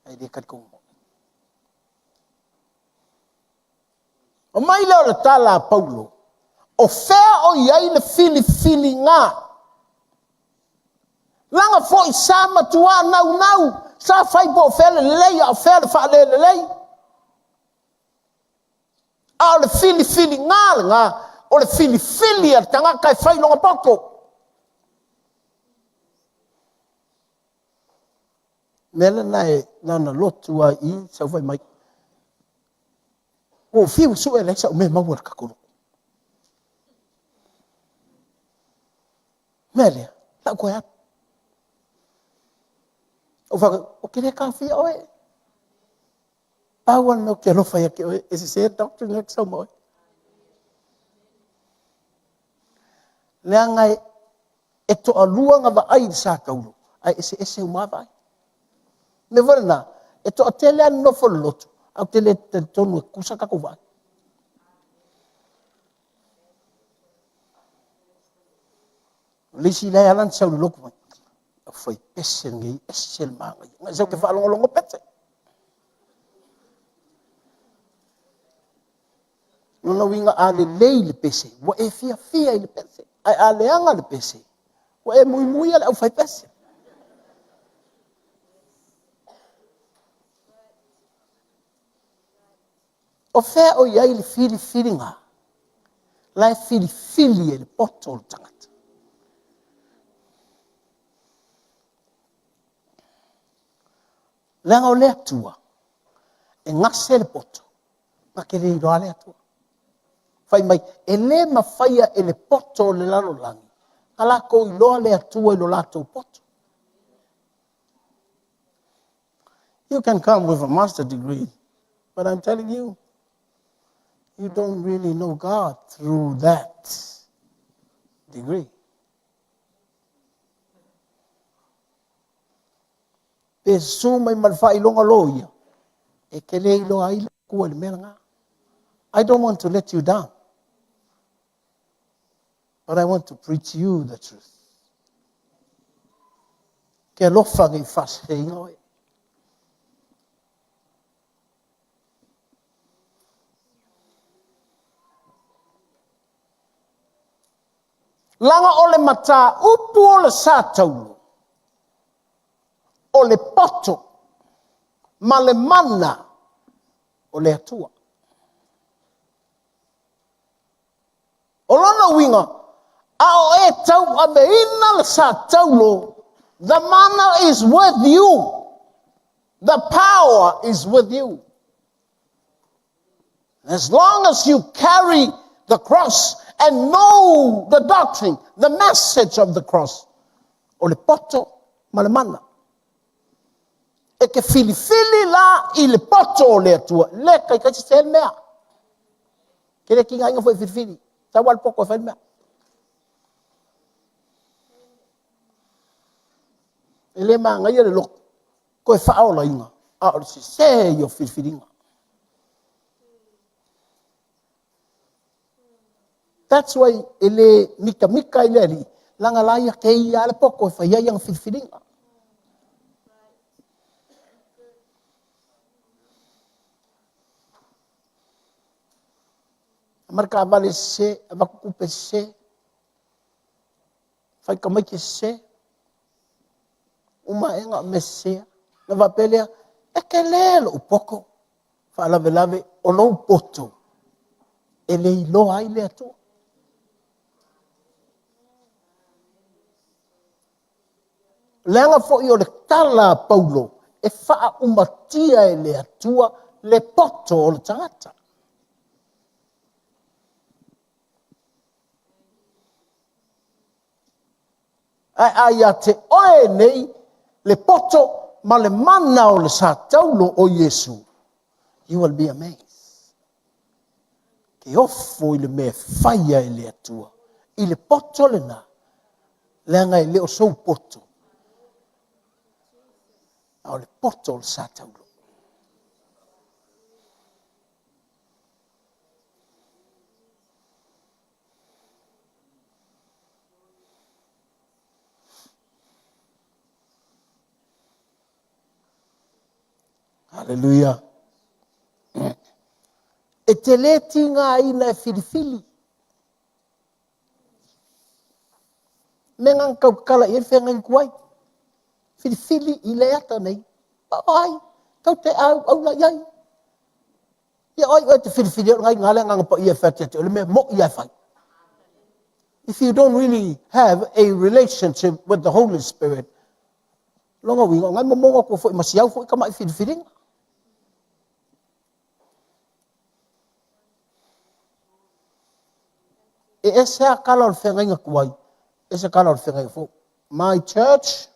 Ae le talitonu mai. Omai lea o le tala a Paulo, o fea o i ai le filifiliga? Leaga foi sa matua naunau, sa fai po o fea le lelei a o fea le faalelelei. A o le filifiliga lena, o le filifili a le tagata e fai lona poto. Mea lena e na ona lotu lava i i sau fai mai. Ua ou fiu e sue e leai sau mea e maua i le tatou lotu. O le mea lea, o le a ou toe alu. Ou fai atu, ou te le taofia oe. Pau lava le mea ou te alofa ia te oe, e sese le doctrine lea e te sau ma oe. Leaga e toalua na vaai i le sa taulo, ae eseese uma lava vaai. O le mea foi lena, e toatele lava le nofo i le lotu, ae ou te le talitonu e tutusa a tatou vaai. O le isi la e ala ona sau i le lotu, aufai pese nei, e ese le manaia. Na o sau e faalogologo pese. O lona uiga a lelei le pese, ua e fiafia i le pese, ae a leaga le pese, ua e muimuia le aufaipese. O fea o i ai le filifiliga? La e filifili e le poto o le tagata. Leaga o le Atua, e gase le poto, na te le iloa le Atua. Fai mai, e le mafaia e le poto o le lalolagi ona latou iloa le Atua i lo latou poto. You can come with a master degree, but I'm telling you, you don't really know God through that degree. Pe susu mai ma le faailoga loia, e te le iloa ai le Atua i le mea lena. I don't want to let you down, but I want to preach you the truth. Ke alofa nei faaseseina oe. Leaga o le mataupu o le sa taulo, o le poto ma le mana o le Atua. O lona uiga, a o e tauaveina le sa taulo, the mana is with you. The power is with you. As long as you carry the cross and know the doctrine, the message of the cross, o le poto ma le mana. E te filifili la i le poto o le Atua, le taitai se le mea. Ke le tigaina foi filifili, tau le poto e fai le mea. E le magaia le loto, toe faaolaina, a o le sese ia o filifiliga. That's why e le mitamita ai le Alii, leaga la ia te ia le poto e fai ai ana filifiliga. Aumai le taavale sese, avatu tupe sese, fai tamaiti sese, uma aena o mea sese. Na faapea lea, e tele lou poto, faalavelave o lou poto e le iloa ai le Atua. Leaga foi o le tala a Paulo, e faaumatia e le Atua le poto o le tagata. Ae a ia te oe nei le poto ma le mana o le sa taulo o Iesu, you will be amazed. Ke ofo i le mea e faia e le Atua. I le poto lena, leaga e le o sou poto, a o le poto o le sa taulo. Aleluia. E te le tigaina e filifili. Mea na tau tatala i ai le feagaiga tuai. Filifili i le ata nei. O ai? Tou te auauna i ai. Ia o ai oe e te filifilia o lena e i ina le Agaga Paia e fai atu ia te oe le mea moni lava e fai. If you don't really have a relationship with the Holy Spirit, lona uiga, o lena e momono atu foi ma si au foi tamai filifiliga. E ese lava tala o le feagaiga tuai, ese tala o le feagaiga fou. My church,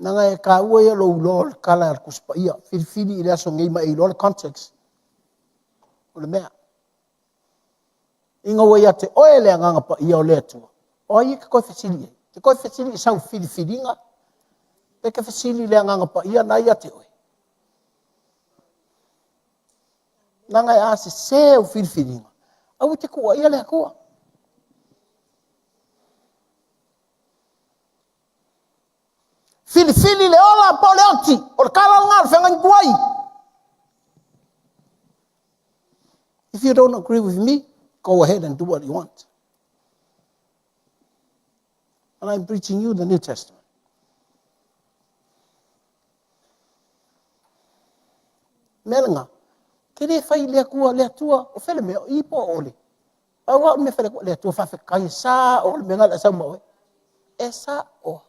Leaga e taua ia lou iloa o le tala a le Tusi Paia, filifili i le aso nei ma e iloa le context o le mea. Ina ua ia te oe le Agaga Paia o le Atua, o ai e te toe fesili i ai? E te toe fesili i sau filifiliga, pe te fesili i le Agaga Paia na ia te oe? Leaga a sese au filifiliga, aua e te tuuaia le Atua. Filifili le ola po o le oti, o le tala lena o le feagaiga tuai. If you don't agree with me, go ahead and do what you want. And I'm preaching you the New Testament. Mea lena, ke le fai le Atua, le Atua, o fele mea, i po o ole. Pau lava o le mea fai le Atua, le Atua faafetai, e sao le mea na o le a sau ma oe. E sao.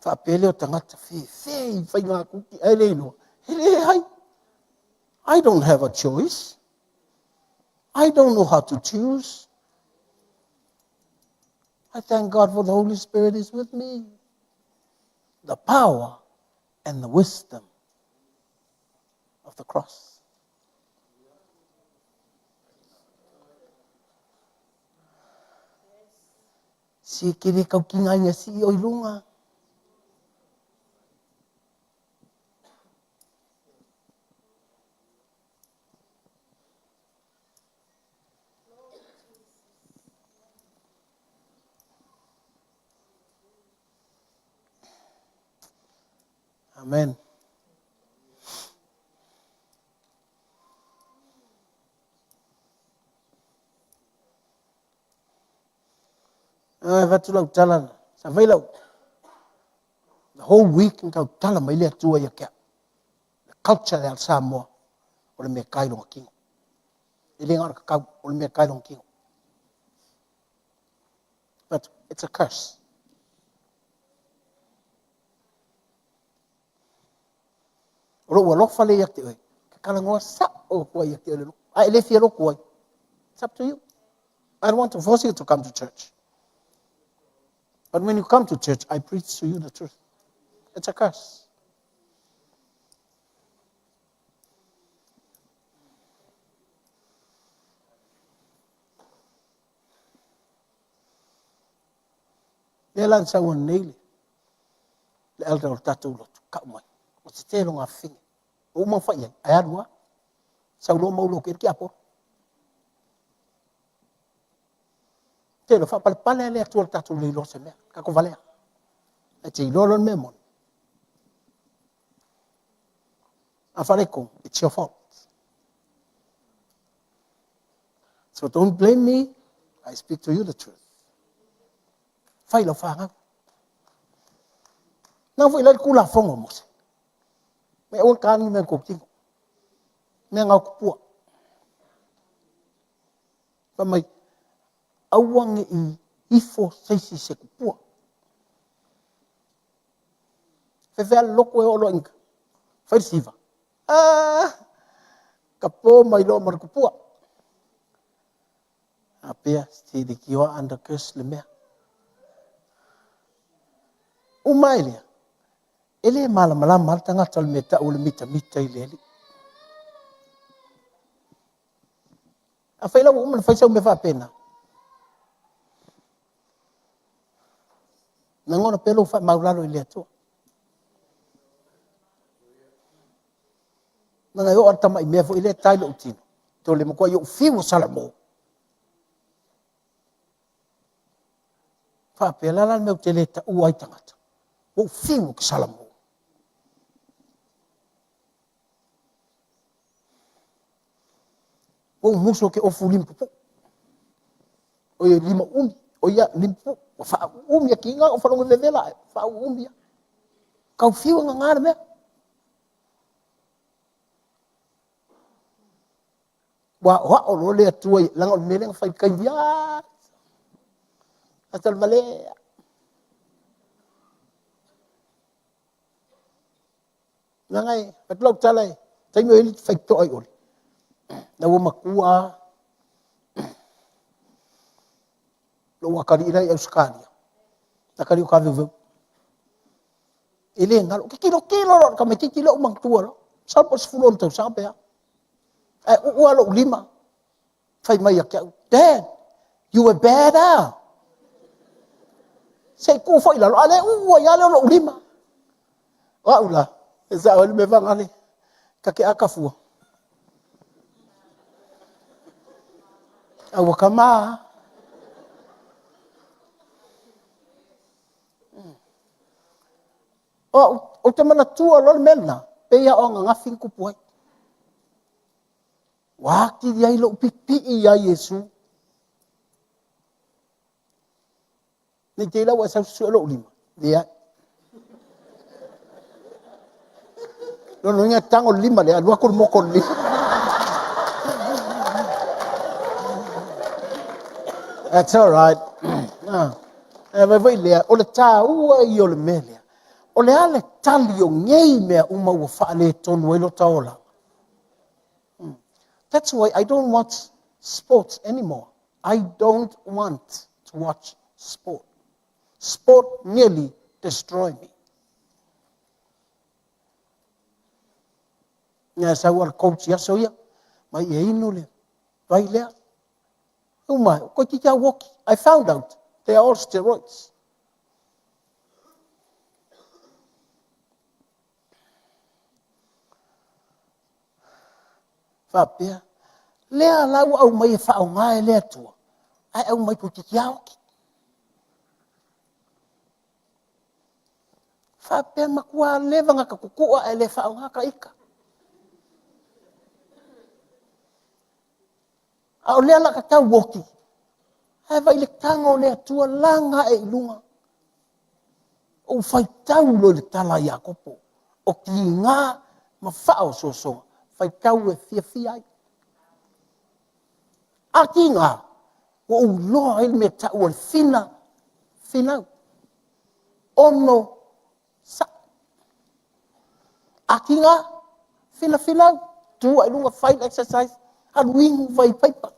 Faapea lea o tagata fefe i faiga kuki, ae le iloa. E leai. I don't have a choice. I don't know how to choose. I thank God for the Holy Spirit is with me. The power and the wisdom of the cross. Si ke le kau ki ngai si o i lunga. Amen. Ai, avatu lau tala, sa fai lau, the whole week na tau tala mai le Atua ia te au. The culture lea a Samoa, o le mea kai longa kino. E le na o le kakau, o le mea kai longa kino. But it's a curse. O lou alofa lea ia te oe, ke talanoa sa'o atu ai ia te oe le lotu. A e le fia lotu ai, it's up to you. I don't want to force you to come to church. But when you come to church, I preach to you the truth. It's a curse. Lea la na sau nei le, le elder o le tatou lotu, kau mai. O te tele o ngā whine. O uma whai ai, ai alu a. Sau loa mau loa ke ki aporo. Tele, whapalepale le atua le tatou le iloa se mea. Kako valea. E te iloa loa le mea moni. A whareko, it's your fault. So don't blame me, I speak to you the truth. Fai lau whāngau. Nā foi lai kula fongo Mose. Me aua ka ni me ko tino. Me ngau kupua. Fa mai aua nge i ifo seisi se kupua. Fefea loko e olo inga. Fai siva. Ah, ka pō mai loa ma le kupua. A pea, si le kioa under curse le mea. Uma e lea, e le malamalama le tagata o le mea tau o le mitamita i le Alii. Afai la ua uma ona fai sau mea faapena, lagona pea lou faamaualalo i le Atua. Leaga e oo lava le tamai mea foi lea e ta i lou tino, toe le matuai ou fiu o Salamo. Faapea, o le a la le mea ou te le taua ai tagata? Ua ou fiu ou te salamo. Ua ou musu ou te ofu limapupuu. Oi, lima uumi. Oi, ia, limapupuu. Ua faauumi atiga ona ou faalogo e vevela ae. Faauumi lava. Tau fiu e gaga le mea. Ua aoao loa le Atua, leaga o le mea lea na fai i le taimi lava. Salvalea. Leaga e avatu lau tala i taimi o i ai le faitotoa i Oli, ina ua matua lava lou atalii la e i Ausetalia, le atalii o Taveuveu. E le galo, ou te tilotilo loa i le tamaitiiti lea ou manatua loa, masalo po o le 16 tausaga pe a. Ae uu lava lou lima, fai mai ia te au, "Dad, you were bad, ah?" Se i tuu foi i lalo, a o lea e uu ai lava lea o lou lima. O au la, e sao ai le mea faga, ta te ata fua. A ua kama lava. O au, ou te manatua loa le mea lena, pei lava o ananafi na tupu ai. Ua atili ai lou pipii ia Iesu. Ne i te i la ua e sau susue lou lima. Leai. Lona uiga e tago le lima lea, alu atu le moto i le lima. That's all right. Ah. E vai foi lea, o le tāua ia o le mea lea. O le a le tali o nei mea uma ua faaletonu ai lota olaga? That's why I don't watch sports anymore. I don't want to watch sport. Sport nearly destroy me. Ia sau al coach i aso ia, mai e inu le vai lea. Uma, koe titi au oki. I found out they are all steroids. Faapea, lea la ua aumai e faaaoga e le Atua, ae aumai toeitiiti lava oki. Faapea, matua leva ona ta tutua ae le faaaoga ta ita. A o lea o le a ta tau oti, ae vaai i le tago o le Atua laga ae i luga. Ou faitau loa i le tala a Iakopo, o tiga ma faaosoosoga, faitau e fiafia ai. A tiga, ua ou iloa ai le mea e tau o le fina, finau. Ono sa'i. A tiga, finafinau, tu ae i luga, fai le exercise, alu inu vai paipa.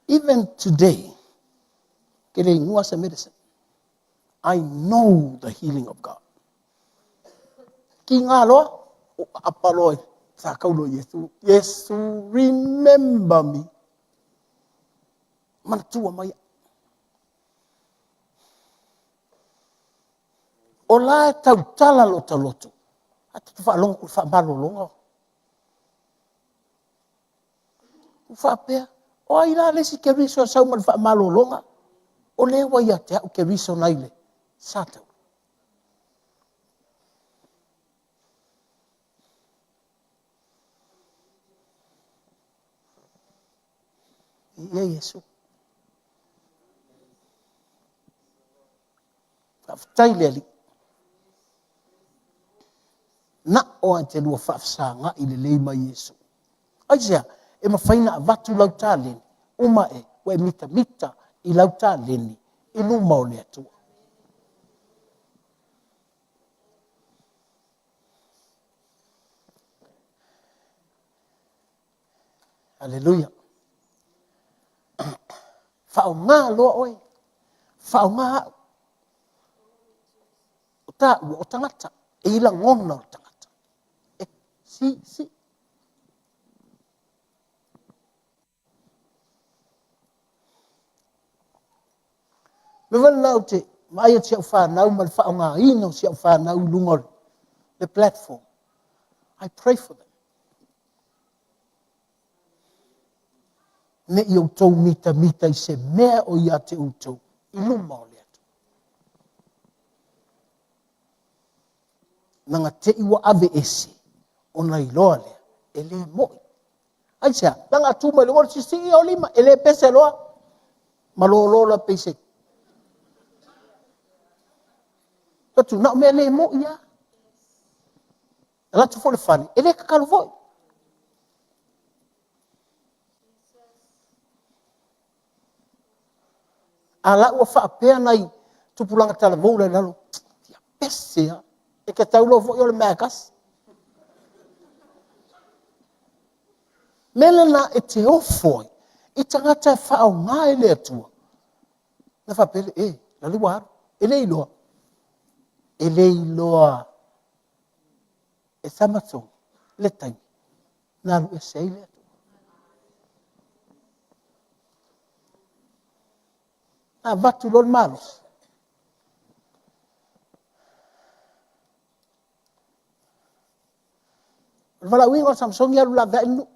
Even today, ke le inua se medicine. I know the healing of God. Ki ngā loa, o apa loa i sa kaulo Iesu. Iesu, remember me. Manatua mai. O la e tautala lo ta loto. A te faalogo ku faamalologa. Ua faapea, o ai la le isi Keriso e sau ma le faamalologa? O lea ua ia te au Keriso nai le Sataua. Ia Iesu. Faafetai le Alii. Na o a te lua faafesagai lelei ma Iesu. Aisea? E mafai ona avatu lau taleni, uma e, ua e mitamita i lau taleni i luma o le Atua. Aleluia. Faaaoga loa oe. Faaaoga au. O taua o tagata. E i lagona o le tagata. E si, si. Me wale lau te vaai atu si au whanau ma le faaaogaina o si au whanau i luga o le platform. I pray for them. Ne i outou mitamita i se mea o ia te outou i luma o le Atua. Leaga te i ua aveese, ona iloa lea, e le mo'i. Aisea? Leaga a tu mai loa le siisii o lima, e le pese loa, malolo loa pei se atu, na o mea le mo'i lava. Alu atu foi i le fale, e le tatalo foi. A la ua faapea nai tupulaga talavou la i lalo, ia pese lava. E te tau loa foi o le mea lava e tasi. O le mea lena e te ofo ai i tagata e faaaoga e le Atua, ona faapea lea, e, la le ua alu. E le iloa, e le iloa e Samasoni le taimi na alu ese ai le Atua. Na avatu loa le malosi, o le valaauina o Samasoni alu laveai le nuu.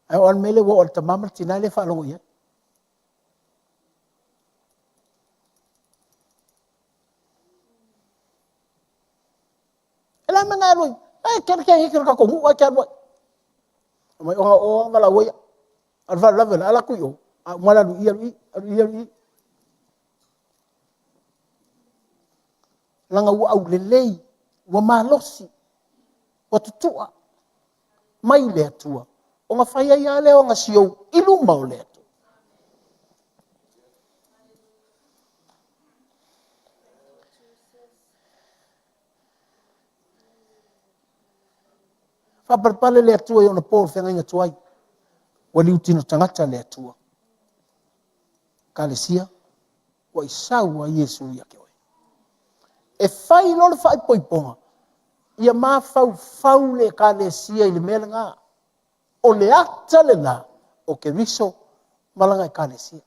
Ae oo lava i le mea lea ua oo i le tama ma le tina e le faalogo i ai. O le a le mea na e alu ai? E te alu e te hiki i le tatou nuu ae te alu ai. Fai mai, ona o oe lava na valaau ai au. A o le faalavelave o le a alu atu i o, a uma le alu i i, alu i i, alu i i, alu i i. Leaga ua aulelei, ua malosi, ua tutua mai le Atua, ona fai ai lava lea o ana siou i luma o le Atua. Faapalepale le Atua i ona po i le feagaiga tuai, ua liutino tagata le Atua. Ekalesia, ua e sau lava Iesu ia te oe. E fai loa le faaipoipoga, ia mafaufau le Ekalesia i le mea lena. O le ata lena o Keriso ma lana Ekalesia.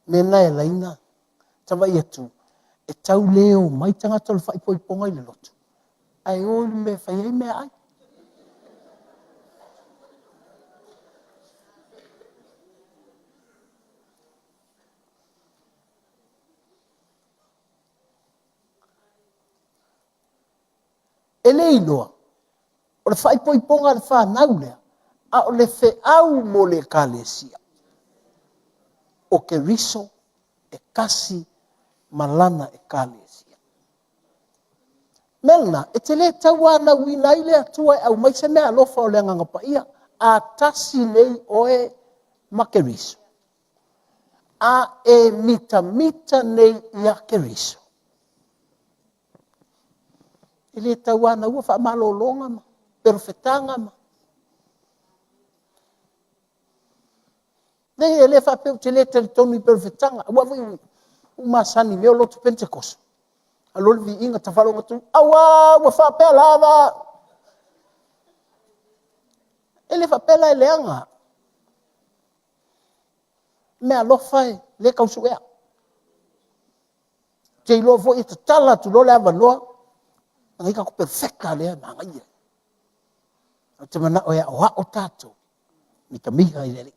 O le mea lena e ala ai ona ta vaai atu, e tau le omai tagata o le faaipoipoga i le lotu, ae o i le mea e fai ai meaai. E le iloa, o le faaipoipoga a le fanau lea, a o le feau mo le Ekalesia, o Keriso e tasi ma lana Ekalesia. O le mea lena, e te le tauanauina ai le Atua e aumai se meaalofa o le Agaga Paia, a tasi nei oe ma Keriso, a e mitamita nei ia Keriso, e le tauanaua faamalologa ma perofetaga ma... Leai, e le faapea ou te le talitonu i perofetaga, aua foi ua ou masani i mea o lotu Penetekoso, alu loa le viiga ta faalogo atu, aua ua faapea lava. E le faapea la e leaga. O meaalofa e le tau suea. Ou te iloa foi e tatala atu loa le avanoa, ona i ai tatou perofeta lea e manaia. Ou te manao e aoao tatou, mitamita i le Alii.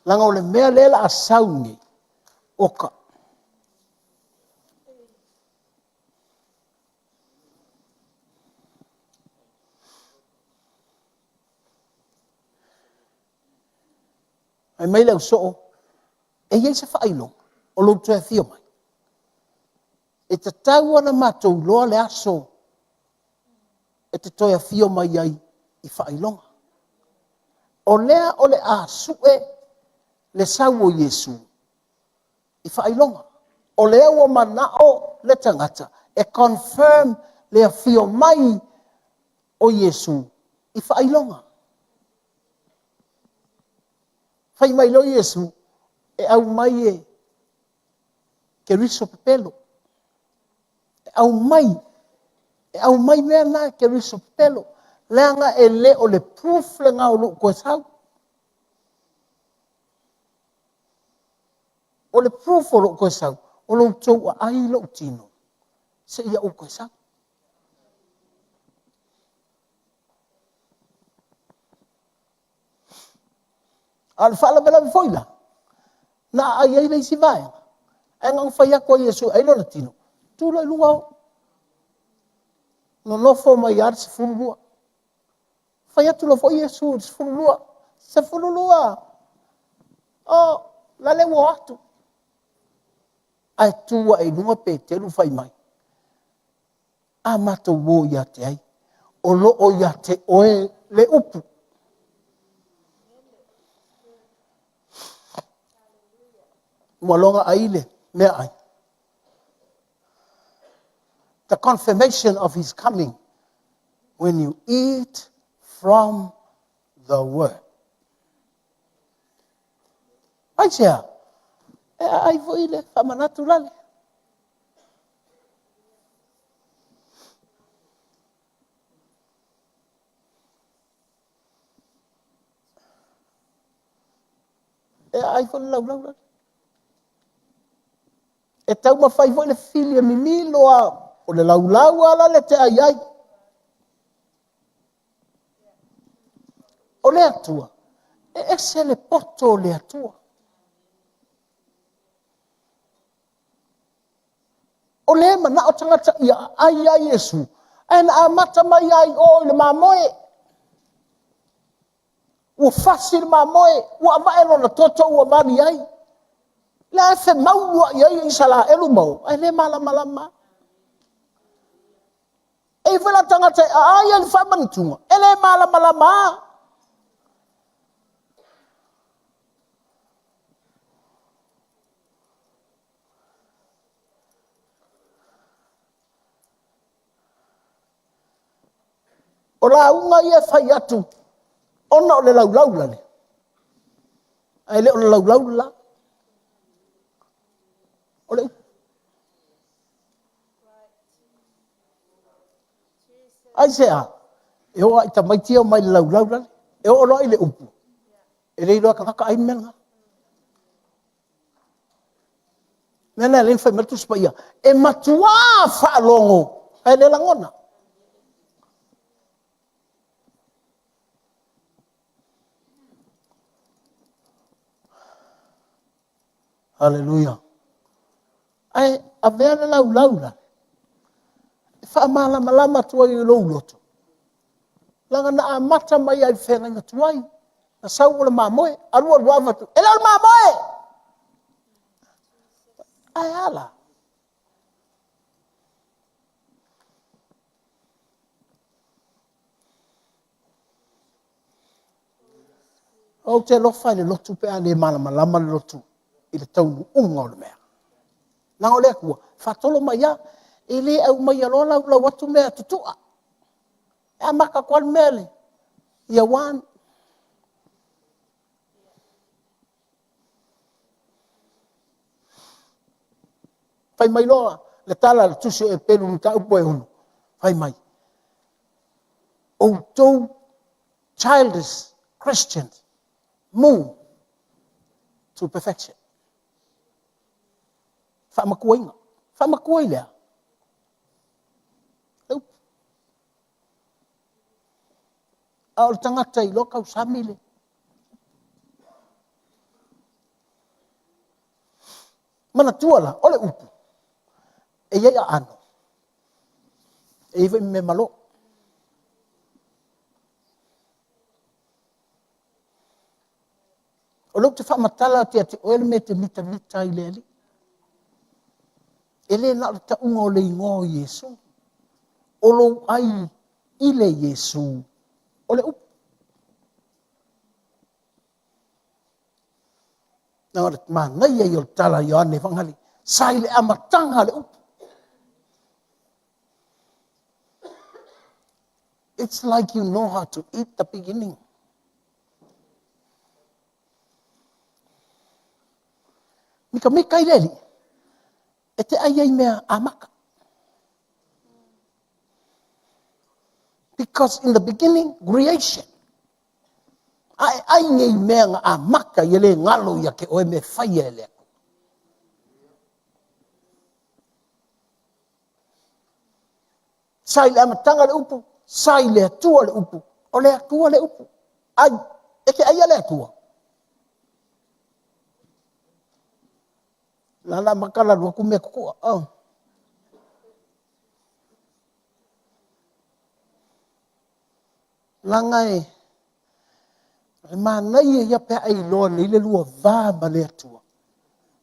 Leaga o le mea lea o le a sau nei, oka. Fai mai le ausoo, e i ai se faailoga o lou toe afio mai? E tatau ona matou iloa le aso e te toe afio mai ai i faailoga. O lea o le a sue le sau o Iesu i faailoga. O lea ua manao le tagata e confirm le afio mai o Iesu i faailoga. Fai mai loa Iesu, e aumai e Keriso pepelo. E aumai, e aumai mea na e Keriso pepelo. Leaga e le o le proof lena o lou toe sau. O le proof o lou toe sau, O lo outou aai i lou tino, seia ou toe sau. A o le faalavelave foi la, na aai ai le isi vaega, ae na ona fai atu lava o Iesu e ai lona tino, tu loa i luga o. Nonofo mai lava le 12. Fai atu loa foi Iesu i le 12, 12, o, lale ua o atu. Ae tu ae i luga Peteru fai mai, a matou o ia te ai? O lo o ia te oe le upu. Ua loga ai le meaai. The confirmation of his coming when you eat from the word. Aisea? E aai foi le faamanatu lale. E aai foi le laulau lale. E taumafai foi le fili e mimilo lava, o le laulau lava la le te ai ai. O le Atua, e ese le poto o le Atua. O lea e manao tagata ia aai ai Iesu, ae na amata mai lava i o i le mamoe. Ua fasi le mamoe, ua avae lona toto ua vali ai. La e femauluai ai Isaraelu ma o, ae le malamalama. E i ai foi la tagata e aai ai le faamanatuga, e le malamalama. O lauga ia e fai atu ona o le laulau lale, ae le o le laulau le la. O le upu. Aisea? E oo lava i tamaiti ia e omai i le laulau lale, e oo loa i le upu, e le iloa e tagata ai le mea lena. O le mea lena e ala ai ona fai mai le Tusi Paia, e matuā faalogo ae le lagona. Aleluia. Ae avea le laulau la e faamalamalama atu ai i lou loto, leaga na amata mai lava i le feagaiga tuai, na sau o le mamoe, alu alu lava fai atu, e le o le mamoe! Ae a la? Ou te alofa i le lotu pe a le malamalama le lotu i le taunuuga o le mea. Leaga o le Atua, faatolo mai lava. E le aumaia loa laulau atu mea tutua. E amata atu lava le mea i le year one. Fai mai loa le tala a le tusi o Eperu i le mataupu e 6, fai mai, outou childish Christians, move to perfection. Faamatuaina. Faamatua i le a? Le upu. A o le tagata iloa tausami le Manatua la, o le upu, e i ai aano, e i ai foi mea malo. O lea ou te faamatala atu ia te oe le mea e te mitamita ai i le Alii. E le na o le tauga o le igoa o Iesu, o lou ai i le Iesu, o le upu. Na o le manaia ia o le tala a Ioane Fagali, sa i le amataga le upu. It's like you know how to eat the beginning. Mikamika i le Alii, e te ai ai mea amata. Because in the beginning, creation. A e ai nei mea na amata ia le galo ia te oe me faia e le Atua. Sa i le amataga le upu, sa i le Atua le upu, o le Atua le upu. Ai, e te aia le Atua. La la maka la luatu mea tutua. Oh. Laga e le manaia ia pe a e iloa lelei le lua va ma le Atua.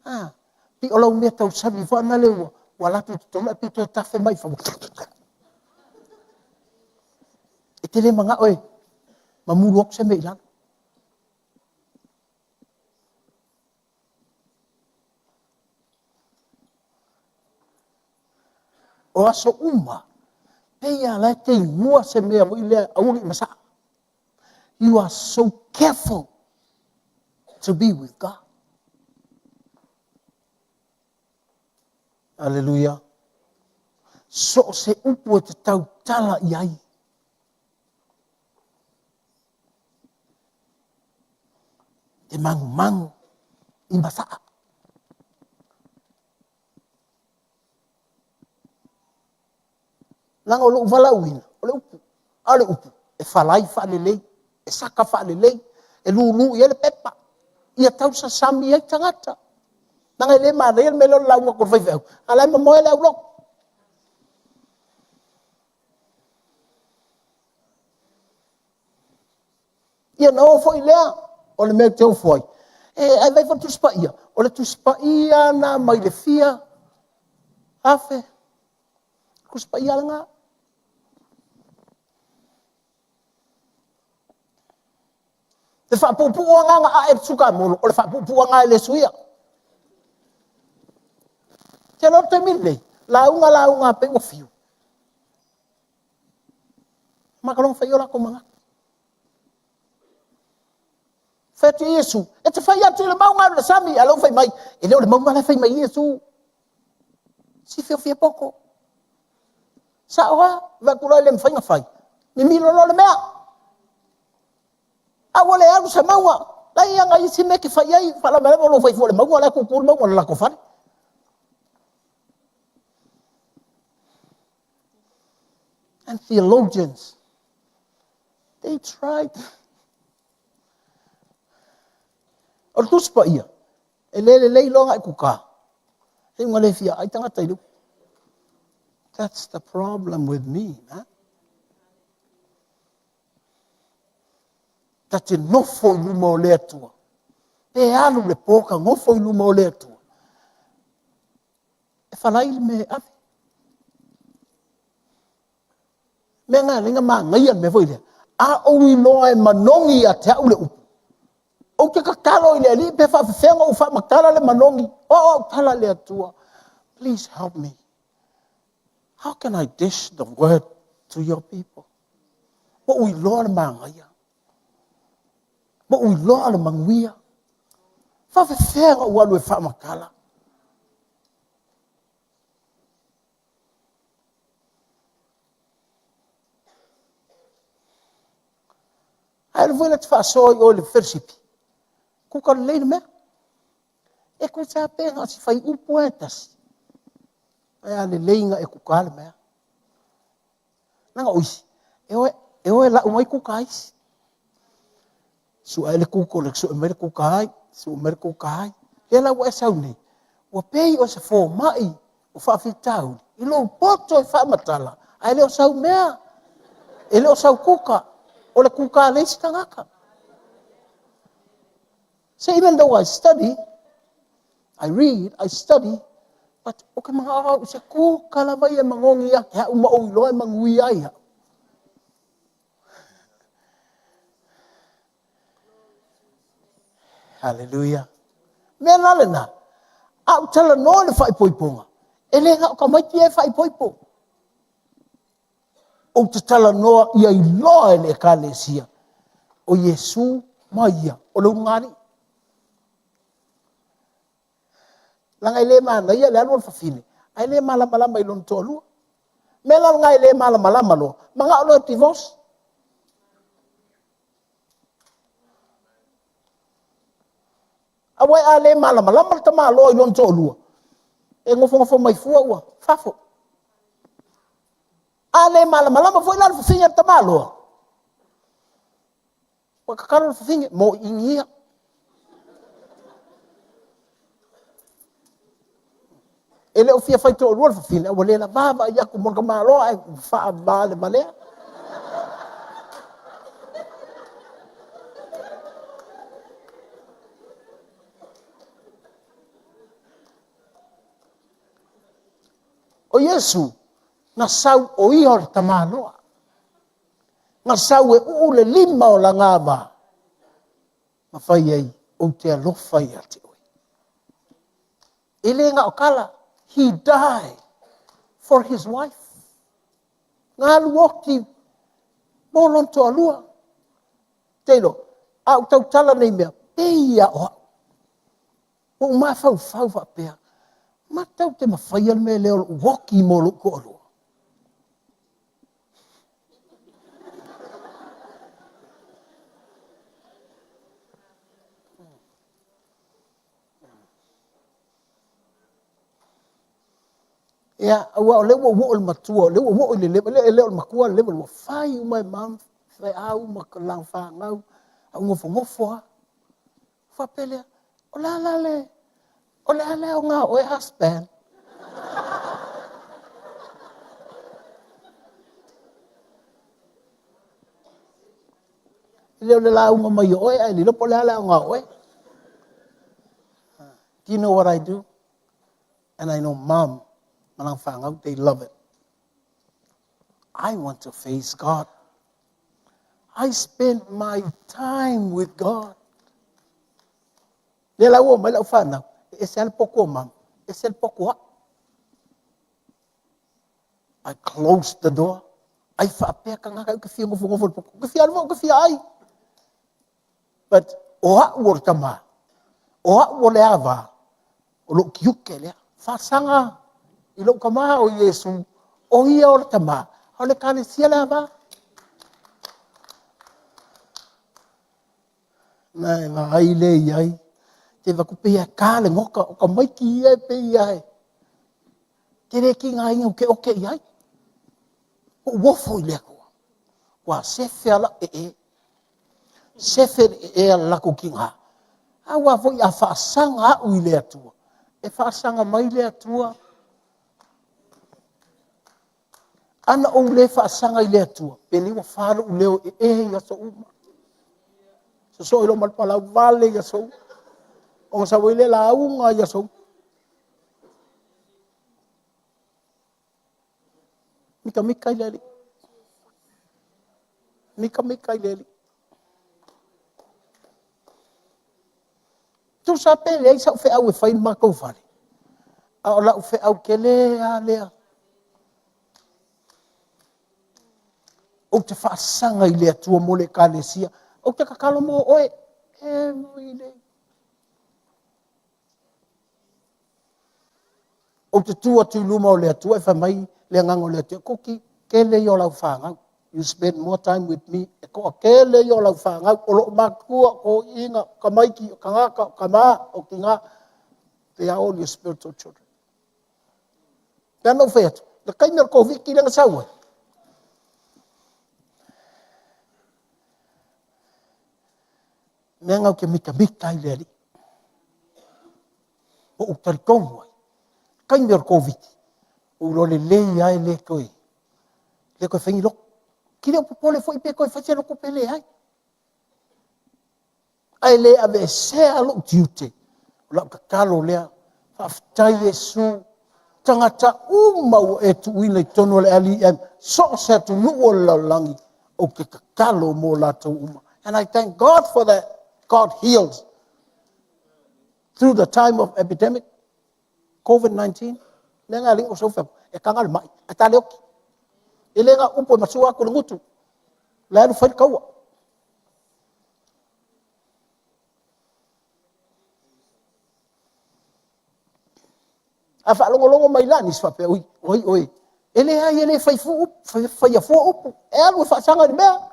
Ah, pi o lau mea tausami foi na le ua ua alu atu i totonu ae pei toe tafe mai i fafo. E te le manao e mamulu atu se mea i lalo. O aso uma, pei lava la e te inua se mea foi lea, aua ne i masaa. You are so careful to be with God. Aleluia. So o se upu e te tautala i ai. Te magumagu i masaa. Leaga o lou valaauina, o le upu. A o le upu, e falai faalelei, e saka faalelei, e lulu i ai le pepa, ia tausasami ai tagata. Leaga e le manaia le mea lea o le lauga atu a le faifeau, a o la e momoe le aulotu. Ia ona oo foi lea o le mea ou te ofo ai, e, ae vaai foi le Tusi Paia, o le Tusi Paia lena mai le fia afe, Tusi Paia lena. Le faapuupuu lava na ae le sukamolo, o le faapuupuu lava e le suia. Te iloa o le taimi lenei, lauga lauga lava pei ua fiu. Makaloga fai o latou manatu. Fai atu Iesu, e te fai atu i le mauga alu i le sami, a o lea ua fai mai, e le o le mauga la e fai mai ai Iesu. Si fiafia poto. Sao lava, vaai atu loa e le mafai ona fai, mimilo loa le mea. A ua le alu se mauga, leai lava na isi mea e te fai ai, faalavelave o lou fai fua i le mauga o la e tutu le mauga o le latou fale. And theologians, they tried. O le Tusi Paia, e le lelei loa ona e kuka, e iuga le fia ai tagata i le upu. That's the problem with me, man. Ta te nofo i luma o le Atua. Pe alu le po ta nofo i luma o le Atua. E falai le mea e ave. Mea na ala ai ona manaia le mea foi lea. A ou iloa e manogi ia te au le upu, ou te tatalo i le Alii pe faafefea ona ou faamatala le manogi. O au au tala i le Atua. Please help me. How can I dish the word to your people? Ua ou iloa le manaia. Ua ou iloa le manuia. Faafefea ona ou alu e faamatala. Ae alu foi la te faasoa i o i le fellowship. Kuka lelei le mea. E tusa lava pe na o si fuaiupu lava e tasi, ae a lelei ona e kuka le mea. Leaga o isi, e o e, e, o e lau mai kuka a isi. Sue le Google e sue mai le kuka ai, sue mai le kuka ai. Lea la ua e sau nei, ua pei o se fomai o faafitauli i lou poto e faamatala, ae le o sau mea, e le o sau kuka, o le kuka a le isi tagata. So even though I study, I read, I study, but o ke manao au i se kuka lava ia e magogi ia te au ma ou iloa e manuia ai au. Haleluia. Mea la lena, a ou talanoa i le faaipoipoga, e le na o tamaiti ia e faaipoipo. Ou te talanoa ia iloa e le Ekalesia, o Iesu ma ia, o le ulugalii. Leaga e le manaia le alu o le fafine, ae le malamalama i lona toalua. Mea la lena e le malamalama loa, manao loa e divorce. Aua a le malamalama le tamaloa i lona toalua, e nofonofo mai fua ua fafo. A le malamalama foi la le fafine a le tamaloa, ua tatalo le fafine mo Inia. E le o fia fai toalua le fafine, a ua le lava vaai atu mo le tamaloa ae faavalevalea. O Iesu, na sau o Ia o le tamaloa. Na sau e uu le lima o lana ava, ma fai ai, ou te alofa ia te oe. E le na o tala, he died for his wife. Na alu oti mo lona toalua. Tailo, a ou tautala nei mea, pei lava o au. Ua ou mafaufau faapea, matou te mafaia le mea lea o lou oti mo lou toalua. Ia, aua o lea ua ou oo i le matua, o lea ua ou oo i le level, e le o le matua le level ua fai uma e mom, feau ma lana fanau, a ou nofonofo lava. Faapea lea, o le a la le, o le a le aoga o oe husband? E le o le lauga mai o oe, ae le iloa po o le a le aoga o oe. Do you know what I do? And I know mom ma lana fanau, they love it. I want to face God. I spend my time with God. Lea la ua omai lau fanau, e ese lava le potu o mama, ese le potu o au. I close the door. Ai faapea tagata ou te fia nofonofo i le potu. Ou te fia alu foi, ou te fia ai. But o au o le tama, o au o le ava, o lou tiute lea. Faasaga i lou tama o Iesu, o ia o le tama, a o le Ekalesia le ava. Na e vaai lea i ai, te vaku pei e ka le goka, o tamaiti ia e pei ia e te le tigaina ou te oke i ai. Ua ou ofo i le Atua. Ua sefe ala ee, sefe le ee a le latou tina. Aua foi a faasaga au i le Atua, e faasaga mai le Atua. Ana ou le faasaga i le Atua, penei ua fa lou leo e ee i aso uma. Sosoo i lou malupalau vale i aso uma. Ona sau ai lea lauga i aso uma. Mikamika i le Alii. Mikamika i le Alii. Tusa pe leai sau feau e fai i le matou fale, a o lau feau tele lava lea. Ou te faasaga i le Atua mo le Ekalesia. Ou te tatalo mo oe every day. Ou te tu atu i luma o le Atua e fai mai le agaga o le Atua, Kuki, tele ia o lau fanau. You spend more time with me. E toatele ia o lau fanau, o loo matua, o toeaiina, o tamaiti, o tagata, o tama, o tina. They are all your spiritual children. Pe ana ou fai atu, le taimi o le Koviti lea na sau ai. Mea na ou te mitamita ai le Alii. Ua ou talitonu ai, taimi o le Koviti, ua ou iloa lelei lava e le toe, le toe fai ni lotu. Ki le o popole foi pe toe fai se lotu pe leai. Ae le aveesea lou tiute, o lau tatalo lea, faafetai Iesu, tagata uma ua e tuuina i totonu o le LEM, so o se atunuu o le lalolagi, ou te tatalo mo latou uma. And I thank God for that. God heals. Through the time of epidemic, COVID-19, mea na alii o sau e taga le mai, ae ta le oti. E le na upu e masua atu le gutu, la alu fai le taua. A faalogologo mai la nisi faapea, ui, oi, oi, e leai, e le fai fu, faia fua upu, e alu e faasaga i le mea.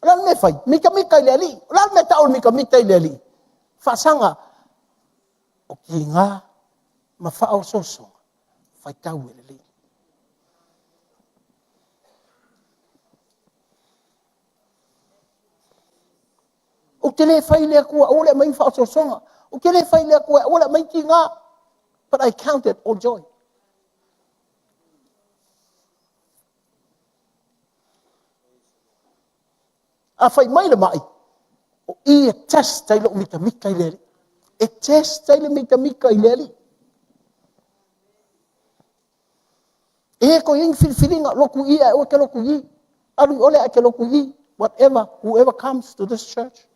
O le a le mea e fai? Mitamita i le Alii. O le a le mea e tau o le mitamita i le Alii? Faasaga o tiga ma faaosoosoga, faitau e lelei. Ou te le fai i le Atua aua le aumaia ni faaosoosoga. Ou te le fai i le Atua aua le aumaia ni tiga. But I count it all joy. A fai mai le mai, o i e test ai lou mitamita i le Alii. E test ai le mitamita i le Alii. E toe i ai ni filifiliga, lotu i i ae aua e te lotu i i. Alu i ole ae te lotu i i. Whatever, whoever comes to this church.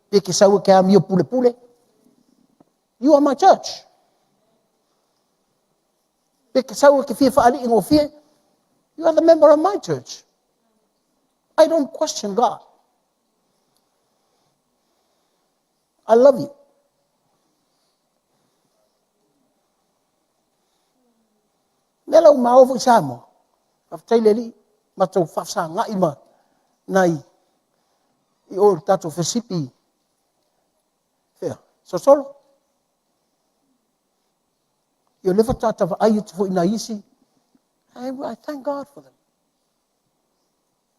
Pe te sau e te amio pulepule. You are my church. Pe te sau e te fia faalii gofie. You are the member of my church. I don't question God. I love you. Mea la ua maua foi Samoa, faafetai le Alii, matou faafesagai ma nai i o i le tatou fesipi, fea, Sosolo. Ia o lea faatoa ta vaai atu foi i nai isi, I thank God for them.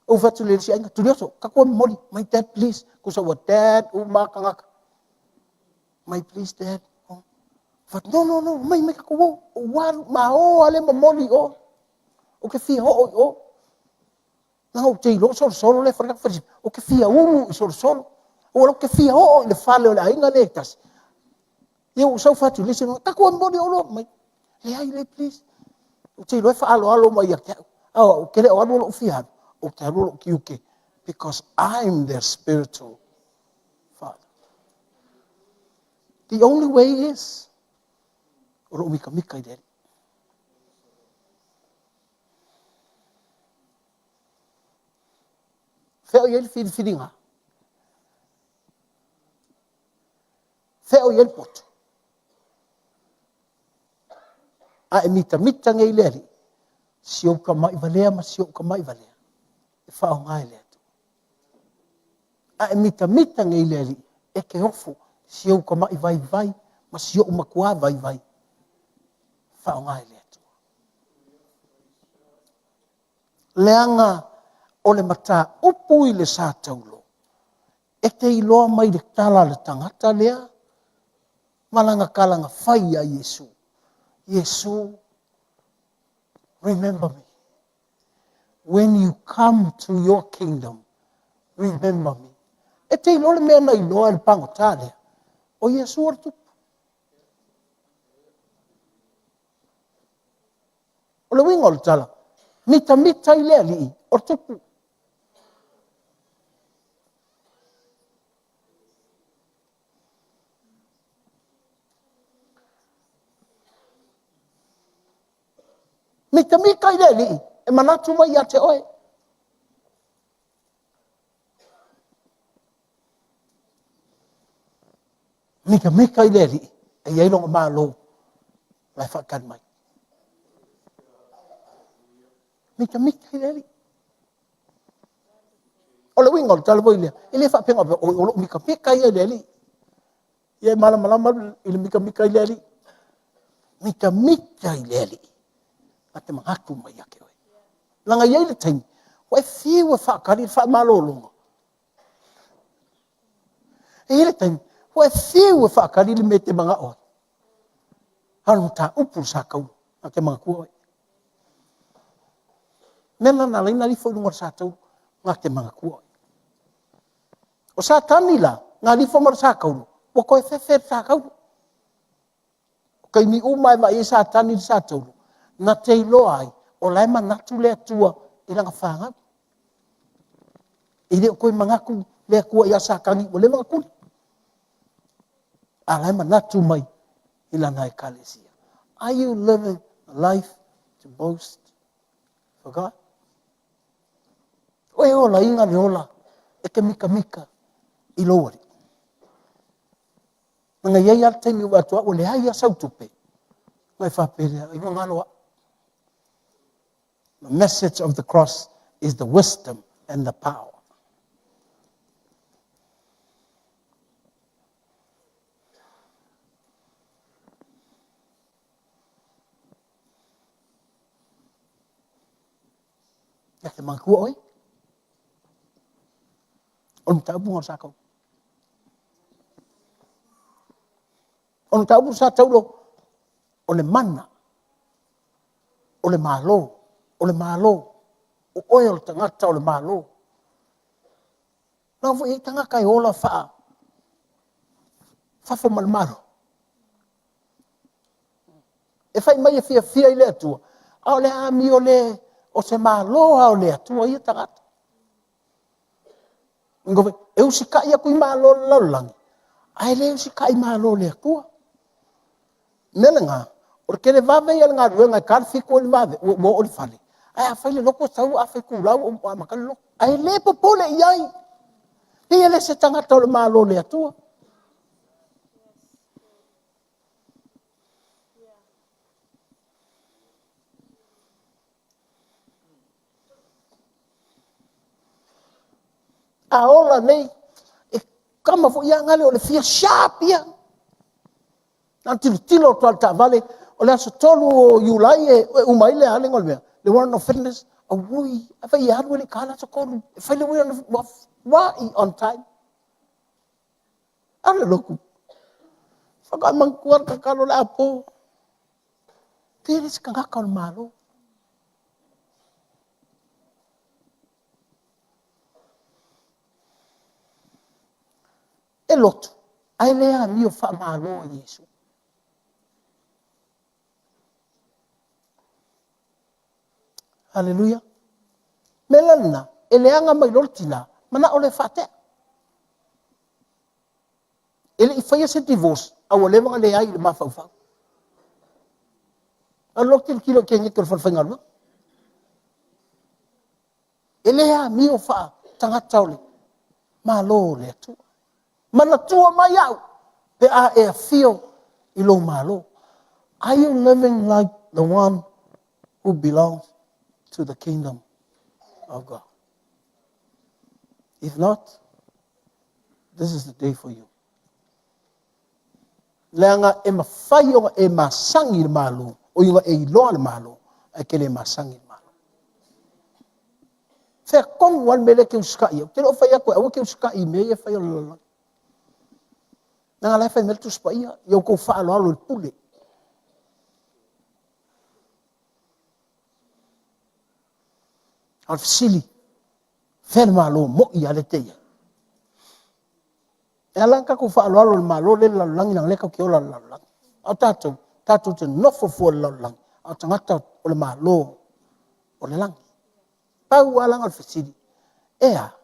Ou fai atu i le isi aiga, Tulioso, tatou o e momoli, mai dad please. Tusa ua dad uma lava tagata. Mai please dad. Oh. Fai atu, no, no, no, mai, mai tatou o. Ou alu, ma o lava le momoli i o. Ou te fia oo i o. Leaga ou te iloa o Solosolo lea e fai le Ou te fia ulu i Solosolo. Ou te fia oo i le fale o le aiga lea e tasi. Ia ua sau fai atu i le isi, tatou o e momoli oloa mai. Leai, leai, please. Ou te iloa e faaaloalo mai ia te au. A o au, ou te le o alu o lou fia alu, ou te alu o lou tiute, because I'm their spiritual father. The only way is, o lou mikamika i le Alii. Fea o i ai le filifiliga? Fea o i ai le poto? A e mitamita nei i le Alii, si ou tama'i valea ma si o'u tama'i valea, e faaaoga e le Atua. A e mitamita nei i le Alii, e te ofo, si ou tama'i vaivai ma si o'u matuā vaivai, e faaaoga e le Atua. Leaga o le mataupu i le sa taulo, e te iloa mai le tala a le tagata lea ma lana tala na fai iā Iesu. Iesu, remember me. When you come to your kingdom, remember me. E te iloa le mea na iloa e le pagota lea, o Iesu o le Tupu. O le uiga o le tala, mitamita i le Alii o le Tupu. Mitamita i le Alii e manatu mai ia te oe. Mitamita i le Alii e i ai lona Malo la e faatali mai. Mitamita i le Alii. O le uiga o le tala foi lea, e le faapea o lou mitamita ia i le Alii. Ia e malamalama i le mitamita i le Alii. Mitamita i le Alii. Na te manatu mai ia te oe. Leaga e i ai le taimi, ua e fiu e faatali le faamalologa. E i ai le taimi, ua e fiu e faatali le mea e te manao ai. A o le mataupu i le sa taua, na te manatua oe. Mea lena na ala ai ona alu ifo i luga o le sa taua, na te manatua oe. O Satani la, na alu ifo ma le sa taua, ua toe fefe le sa taua. O taimi uma e vaai ai Satani i le sa taua, na te iloa ai, o la e manatu le Atua i lana fanau. E le o toe manatu le Atua ia Satani ua leva ona tuli. A la e manatu mai i lana Ekalesia. Are you living a life to boast for God? O e olaina le ola e te mikamika i lou Alii. Leaga e i ai lava le taimi ua vaai atu au ua leai lava sau tupe, ona e faapea lea, ai ua galo au. The message of the cross is the wisdom and the power. Ia te manatua oe. O le mataupu lena o le sa tau. O le mataupu sa taulo, o le mana, o le Malo, o le Malo, o oe o le tagata o le Malo. Leaga foi e i ai tagata e ola fafo ma le Malo. E fai mai e fiafia i le Atua, a o le amio le o se Malo lava o le Atua ia tagata. E usitai atu i malo o le lalolagi, ae le usitai i malo o le Atua. O le mea lena, o le televave ia o le galuega e ta le 7:00 o i le vavau ua oo i le fale, ae a fai le lotu e tatau ona afa itulau ua amata le lotu. Ae le popole i ai, e le o se tagata o le Malo o le Atua. A ola nei, e kama foi a gale o le fia sharp ia. Na ona tilotilo atu lava o le taavale, o le aso 3 o Iulai e uma ai le a le igoa o le mea? Le warrant of fitness. Auoi, a fai e alu e le i taina le aso 3. E fai le warrant of, ua on time. A o le lotu, faatoa manatua le tatalo o le a po. Pe le se tagata o le Malo. E lotu, ae le amio faamalo i Iesu. Aleluia. O le mea la lena, e leaga mai loa le tina, manao loa e faatea. E le i faia se divorce, a ua leva ona leai i le mafaufau. Alu loa tilotilo i keneti o le falefaigaluega. E le amio faa-tagata o le Malo o le Atua. Manatua mai au pe a e afio i lou Malo. Are you living like the one who belongs to the kingdom of God? If not, this is the day for you. Leaga e mafai ona e masani i le Malo, o i ona e iloa le Malo, ae te le masani i le Malo. Fea tonu lava le mea lea e te usitai ai. Ou te le o fai atu e aua e te usitai i mea ia e fai o le lalolagi. Leaga la e fai mai le Tusi Paia, ia outou faaaloalo i le pule. A o le fesili, fea le Malo moi lava lea e te i ai? E ala ona tatou faaaloalo i le Malo lea e i le lalolagi, leaga o lea tatou te ola i le lalolagi. A o tatou, tatou te nofo fua i le lalolagi, a o tagata o le Malo o le lagi. Pau lava la o le fesili, e a?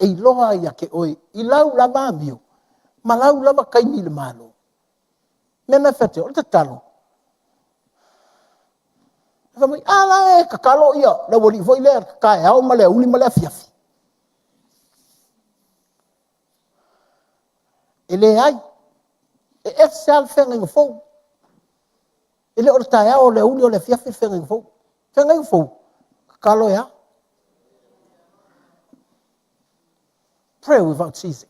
E iloa ai ia te oe i lau lava amio ma lau lava taimi i le Malo. Mea na e fai atu ai, o le tatalo. Fai mai, a la e tatalo ia le aualii foi lea taeao ma le aoauli ma le afiafi. E leai, e ese lava le feagaiga fou. E le o le taeao, o le aoauli, o le afiafi le feagaiga fou. Feagaiga fou, tatalo e a? Pray without ceasing.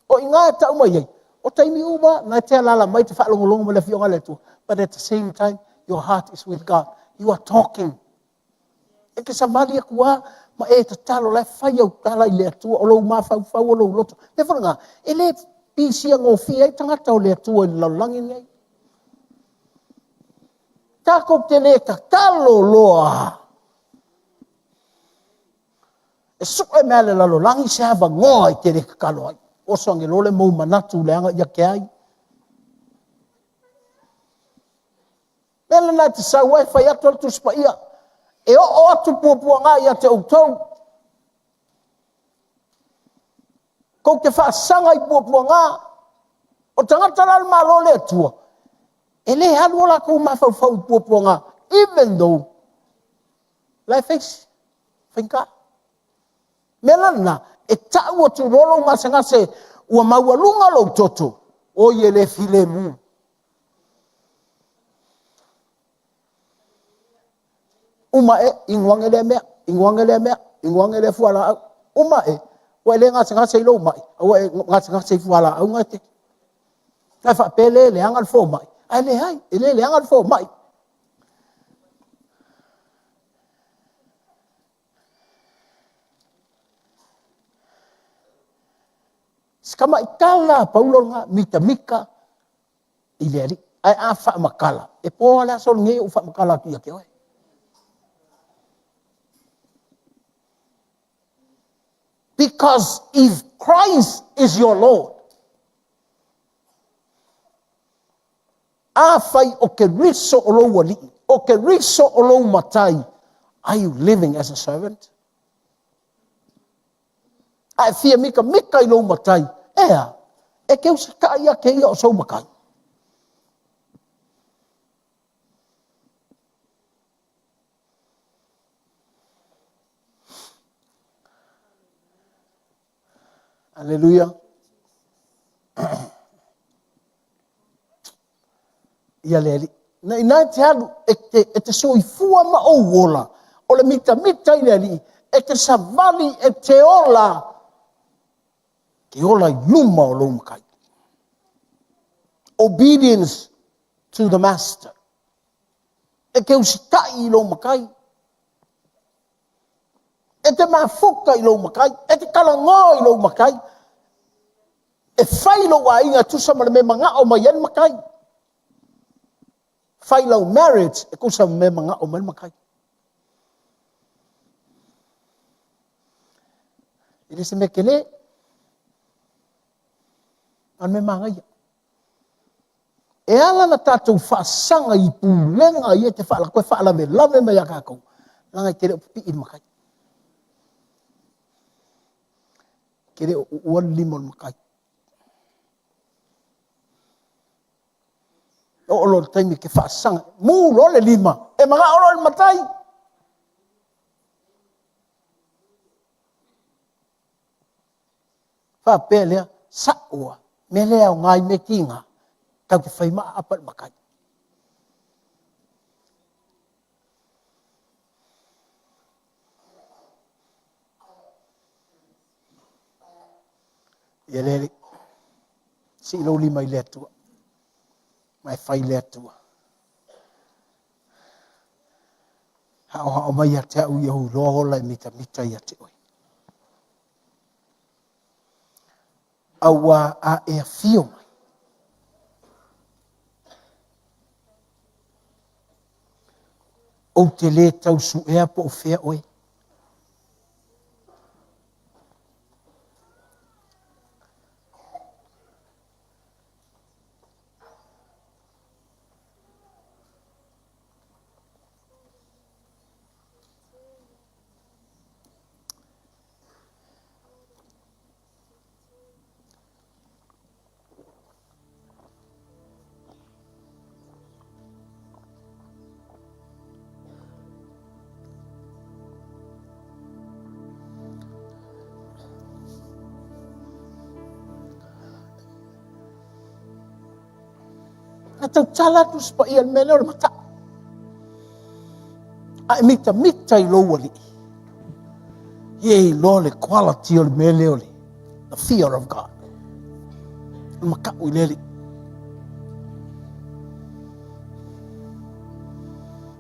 O i ina e tau mai ai, o taimi uma na e te alaala mai te faalogologo mai le Afioga a le Atua, but at the same time, your heart is with God. You are talking. E te savali atu lava ma e tatalo la e fai au tala i le Atua, o lou mafaufau, o lou loto. Mea foi lena, e le pisia gofie ai tagata o le Atua i le lalolagi lenei. Tatou te le tatalo loa. E sue mea le lalolagi se avanoa e te le tatalo ai. Oso ane loa le mou manatu leaga ia te ai. Mea lena e te sau ai fai atu le Tusi Paia. E oo atu puapuaga ia te outou. Tou te faasaga i puapuaga. O tagata la o le Malo o le Atua, e le alu o latou mafaufau i puapuaga, even though la e face faigata. Mea la lena, e tau atu loa lou gasegase ua maualuga lou toto, oi e le filemu. Uma e, inu ane lea mea, inu ane lea mea, inu ane lea fualaau. Uma e, ua e le gasegase i lou mai, a ua e gasegase i fualaau na e te. Na e faapea le leaga le fomai, ae leai, e le leaga le fomai. Tamaitala a Paulo lena, mitamita i le Alii. Ae a faamatala, e po lava le aso lenei o ou faamatala atu ia te oe. Because if Christ is your Lord, Afai o Keriso o lou Alii, o Keriso o lou Matai, are you living as a servant? A e fia mitamita i lou matai, e a? E te usitai ia te ia o sou matai. Aleluia. Ia le Alii. Na ina e te alu e te, e te soifua ma ou ola, o le mitamita i le Alii, e te savali e te ola, te ola i luma o lou Matai. Obedience to the Master. E te usitai i lou Matai. E te mafuta i lou matai, e te talanoa i lou matai, e fai lou aiga e tusa ma le mea e manao mai ai le matai. Fai lau marriage e tusa ma le mea e manao mai le matai. E le se mea tele, a o le mea manaia. E ala ona tatou faasaga i pulega ia e te toe faalavelave mai ia tatou, leaga e te le o pipii i le matai. E te le o uua le lima o le matai. Oo loa i le taimi e te faasaga, mu loa le lima, e manao loa le matai. Faapea lea, sa'o lava, mea le aoga i mea tiga, tatou te fai ma aapa i le matai. Ia le Alii, sii lou lima i le Atua, ma e fai le Atua. Haohao mai ia te au ia ou iloa ola e mitamita ia te oe. Auā a e afio mai, ou te lē tau suea po o fea oe. Na tautala atu si paia i le mea lea o le matau. A e mitamita i lou alii, ia e iloa le quality o le mea lea o le the fear of God. O le makaʻu i le Alii.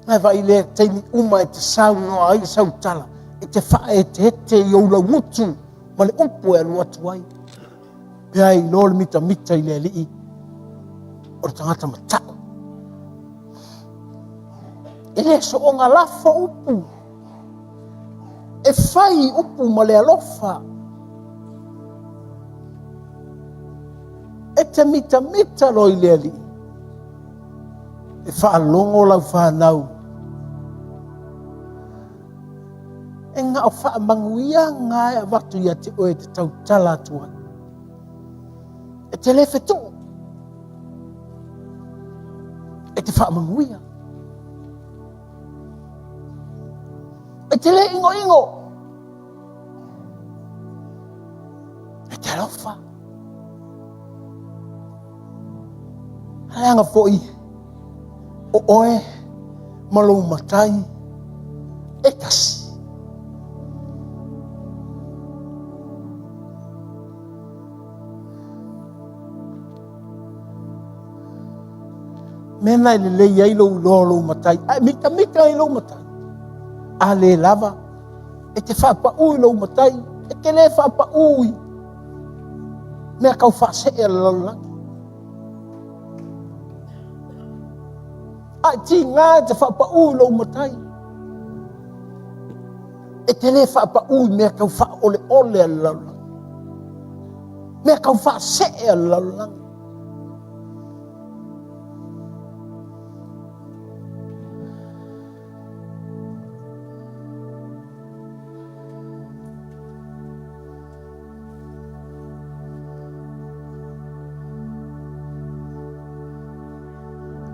Ae vaai lea taimi uma e te saunoa ai sau tala, e te faaeteete i ou laugutu ma le upu e alu atu ai. Pe ai iloa le mitamita i le Alii o le tagata mata'u. E le soonga lafo upu. E fai upu ma le alofa. E te mitamita loa i le Alii. E faalogo lau fanau. E na o faamanuiaga e avatu ia te oe e te tautala atu ai. E te le fetuu. E te faamanuia. E te le inoino. E te alofa. Leaga foi o oe ma lou matai e tasi. Mea na e lelei ai lou iloa o lou matai, ae mitamita ai lou matai. A le lava, e te faapaū i lou matai, e te le faapaū i. Mea tau faasee a le lalolagi. Ae tiga e te faapau i lou matai. E te le faapau i mea tau faaoleole a le lalolagi. Mea tau faasee a le lalolagi.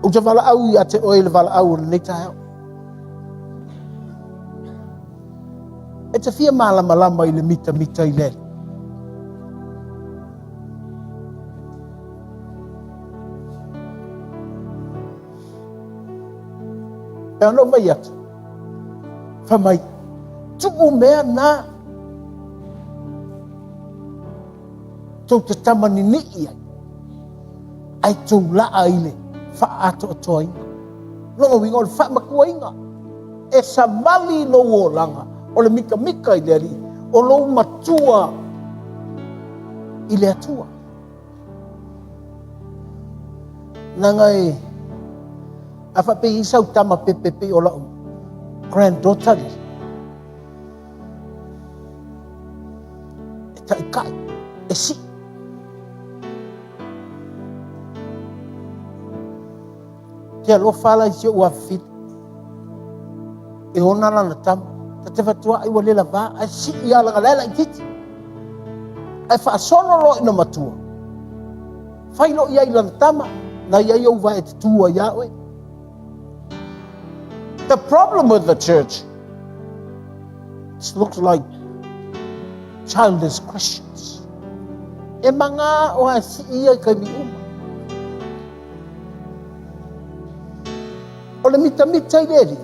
Ou te valaau ia te oe i le valaau o lenei taeao. E te fia malamalama i le mitamita i le E ono mai atu, fai mai, tuu mea na tou te tama ninii ai, ai tou laa i le faaatoatoaina. Lona uiga o le faamatuaina. E savali lou olaga, o le mikamika i le Alii, o lou matua i le Atua. Leaga e, a faapei i sau tama pepe pei o lau granddaughter lea, e taitai, e sii. Te alofa la i si ou afafine. E ona lana tama. Ta te fatua ai ua le lavā, ae sii lava leaga la e laitiiti. Ae faasolo loa ina matua. Fai loa i ai i lana tama, na i ai ou vae e te tu ai ia oe. The problem with the church, it looks like childish Christians. E manga o a sii ia i kaimi uma. O le mitamita i le Alii,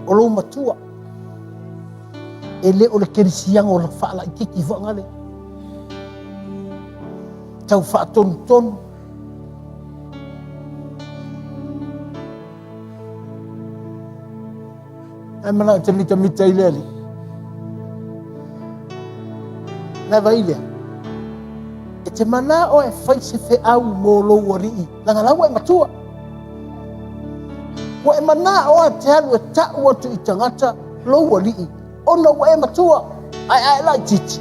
o lou matua, e le o le kerisiano o le faalaititi faagale. Tau faatonutonu. Ae manao e te mitamita i le Alii. Na vai lea. E te manao e fai se feau mō lou alii, leaga la ua e matua. Ua e manao e te alu e tau atu i tagata lou alii, ona ua e matua, ae a e laitiiti.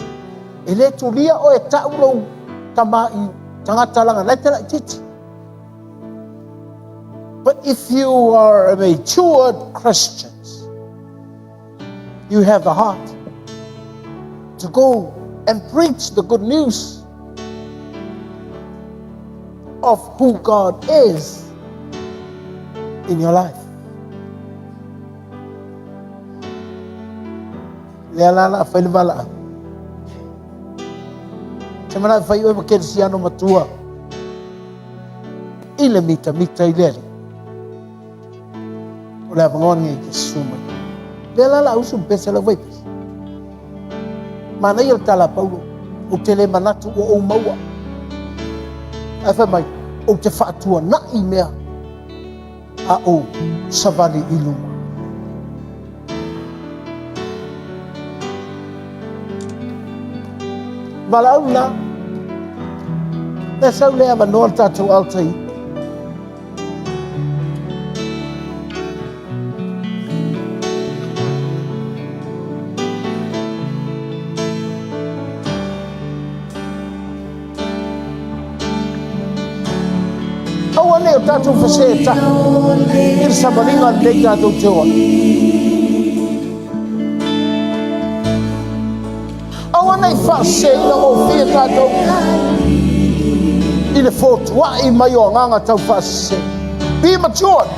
E le tulia oe e tau lou tama i tagata leaga la e te laitiiti. But if you are a matured Christian, you have the heart to go and preach the good news of who God is in your life. Lea la la fai le valaau. Te mana fai oe ma kerisiano matua i le mitamita i le Alii. O le avanoa lenei e te susu mai. Lea la la usu pese lau vaipese. Manaia le tala a Paulo, ou te le manatu ua ou maua. Ae fai mai, ou te faatuanai mea a ou savali i luma. Valaau lena. Lea sau le avanoa le tatou altar i. Aua ne i o tatou feseetahi i le savaliga lenei tatou te o ai. Aua ne i faaseseina gofie tatou i le fotuai mai o agaga tau faasese. Be matured.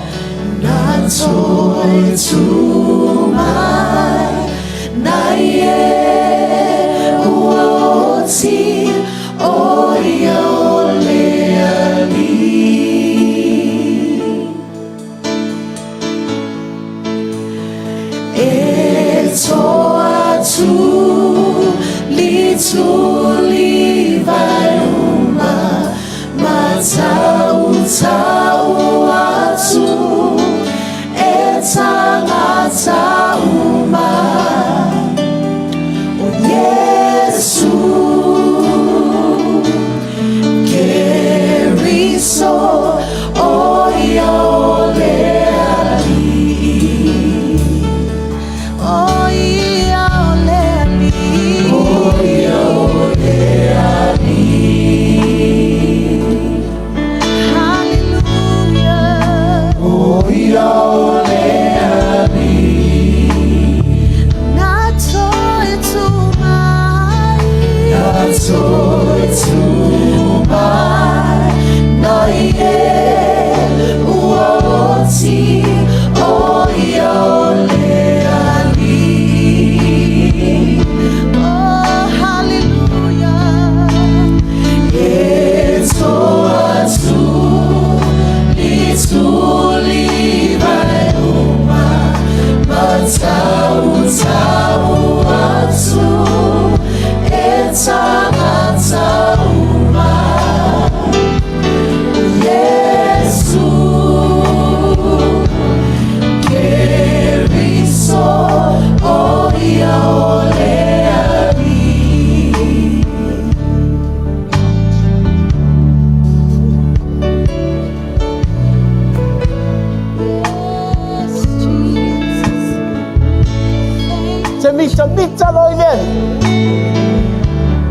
Te mitamita loa i le Alii,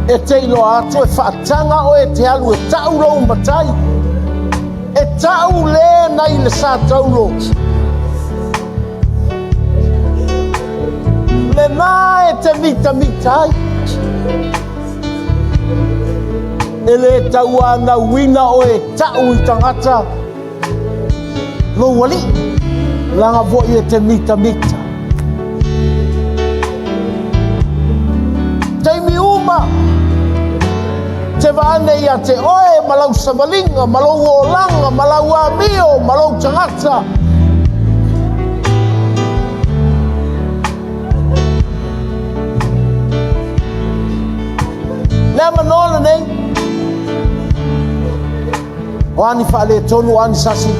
e te iloa atu e faataga oe e te alu e tau lou matai, e tau le nai le sa taulo. Lena e te mitamita ai. E le tauanauina oe e tau i tagata lou alii, leaga foi e te mitamita. Taimi uma te vaane ia te oe ma lau savaliga, ma lou olaga, ma lau amio, ma lou tagata. Le avanoa lenei, o a ni faaletonu, o a ni sasi,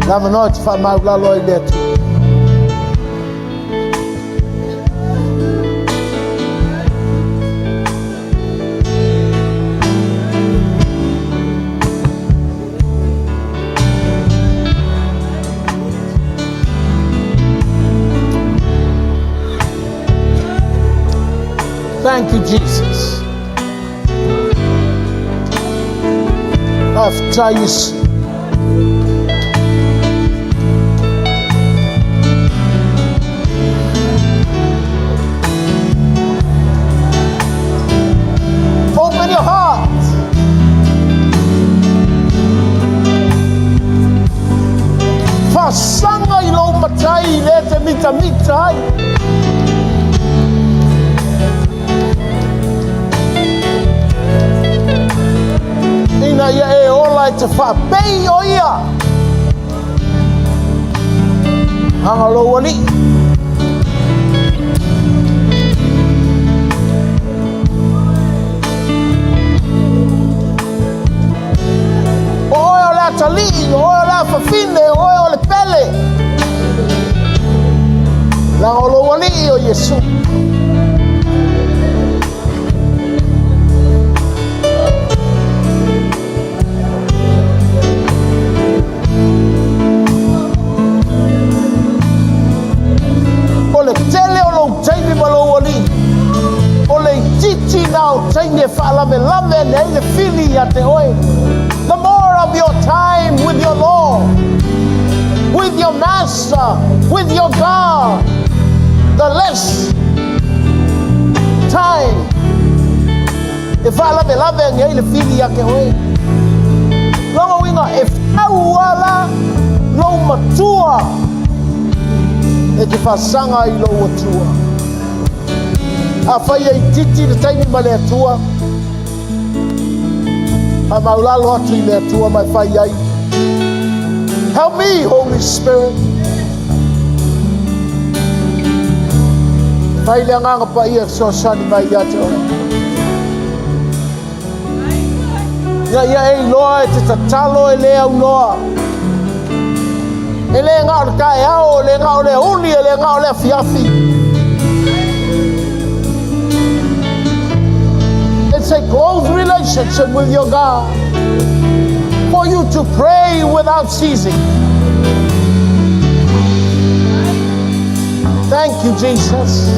le avanoa e te faamaulalo ai i le Atua. Thank you, Jesus. Faafetai Iesu. Open your heart. Faasaga i lou matai le te mitamita ai. Ina ia e ola e te faapei o ia. Aga lou alii. O oe o le atalii, o oe o le afafine, o oe o le pele. Leaga o lou alii o Iesu. O le tele o lou taimi ma lou alii, o le itiiti na o taimi e faalavelave ane ai le fili ia te oe. The more of your time with your Lord, with your Master, with your God, the less time e faalavelave ane ai le fili ia te oe. Lona uiga e fau ala lou matua e te faasaga ai i lou Atua. Afai e itiiti le taimi ma le Atua, faamaulalo atu i le Atua ma e fai ai. Help me, Holy Spirit. Fai le agaga paia e fesoasoani mai ia te oe. Ina ia e iloa e te tatalo e le aunoa. E le gao le taeao, e le gao le aoauli, e le gao le afiafi. It's a close relationship with your God for you to pray without ceasing. Thank you, Jesus.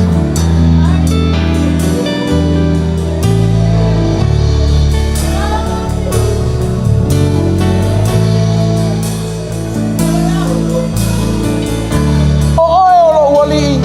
O oe o lou alii.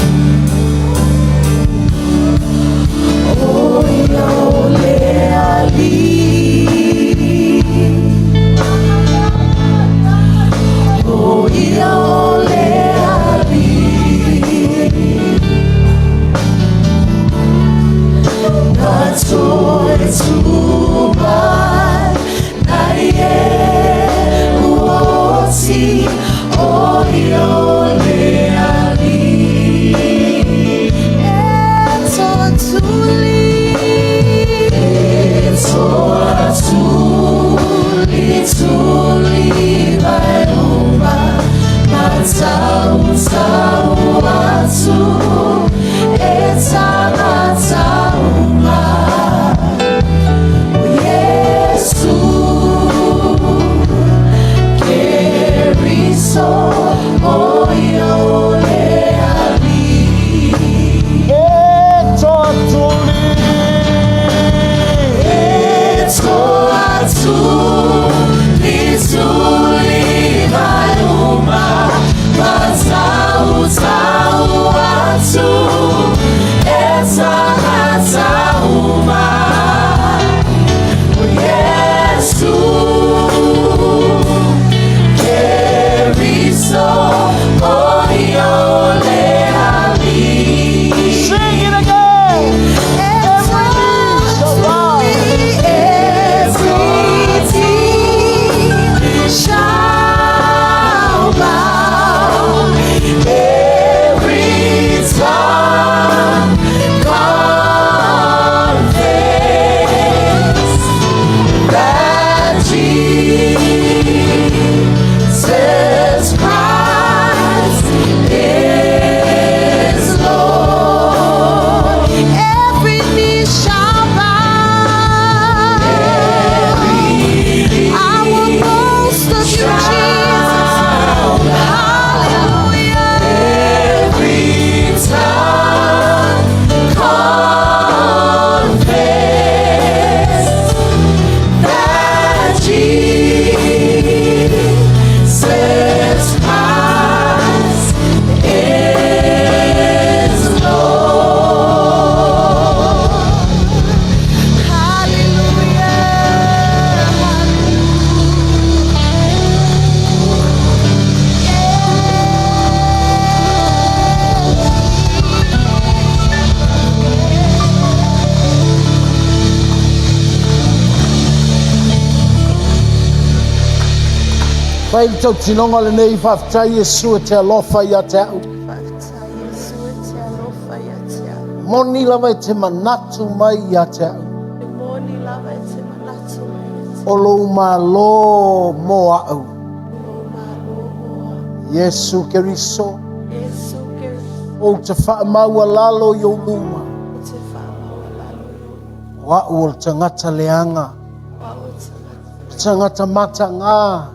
Fai le tautinoga lenei, faafetai Iesu e te alofa ia te au. Faafetai Iesu e te alofa ia te au. Moni lava e te manatu mai ia te au. E moni lava e te manatu mai ia te O lou malo mo au. au. Lou malo mo au. Iesu Keriso, Iesu Keriso, ou te faamaualalo i ou luma. ou te faamaualalo i ou luma. O au o le tagata leaga. O au o le tagata Tagata mataga.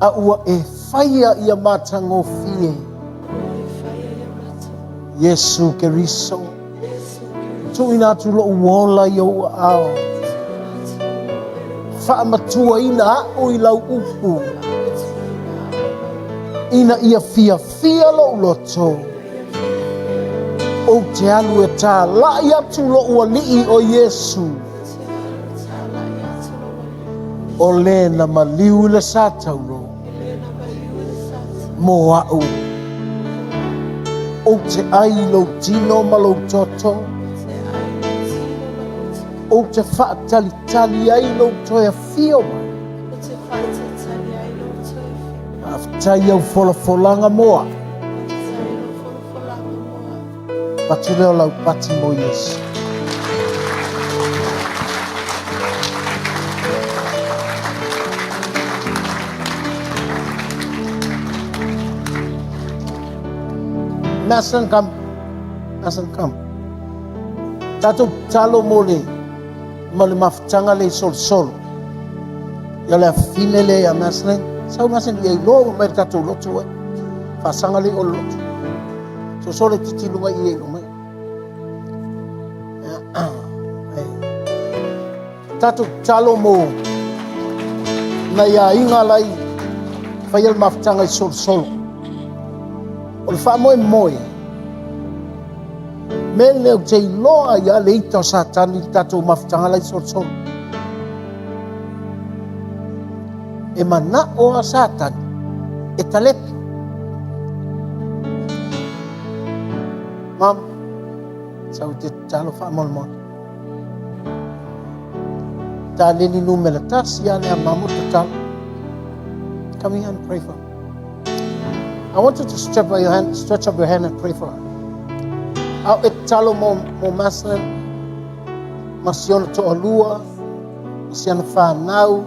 A ua e faia ia matagofie. Ua e faia ia matagofie. Iesu Keriso. Iesu Keriso. Tuuina atu lou ola i ou aao. Faamatuaina au i lau upu. Ina ia fiafia lou loto. Ou te alu e tāla'i atu lou alii o Iesu. O le na maliu i le satauro mo au. Ou te ai i lou tino ma lou toto. Ou te faatalitali ai lou toe afio mai. Faafetai i au folafolaga mo au. Avatu lea o lau pati mo Iesu. Mason, come. Mason, come. Tatou tatalo mo le mo le mafutaga le i solosolo. Ia le afine le ia Maslin. Sau Maslin ia iloa ua mai le tatou lotu ai. Faasaga le o le lotu. Solosolo e titi luga i e mai. Tatou tatalo mo nai aiga lai faia le mafutaga i solosolo. O le faamoemoe, mea lenei ou te iloa ai lava le ita o Satani i le tatou mafutaga la i solosolo. E manao lava Satani e talepe. Mam, sau e te tatalo faamolemole. Taleni numera tasi a lea mamo tatalo. Come here and pray for her. I want you to stretch up your hand, stretch up your hand and pray for her. Ao e tatalo mo, mo Maslin, ma si ona toalua, ma si ana whānau,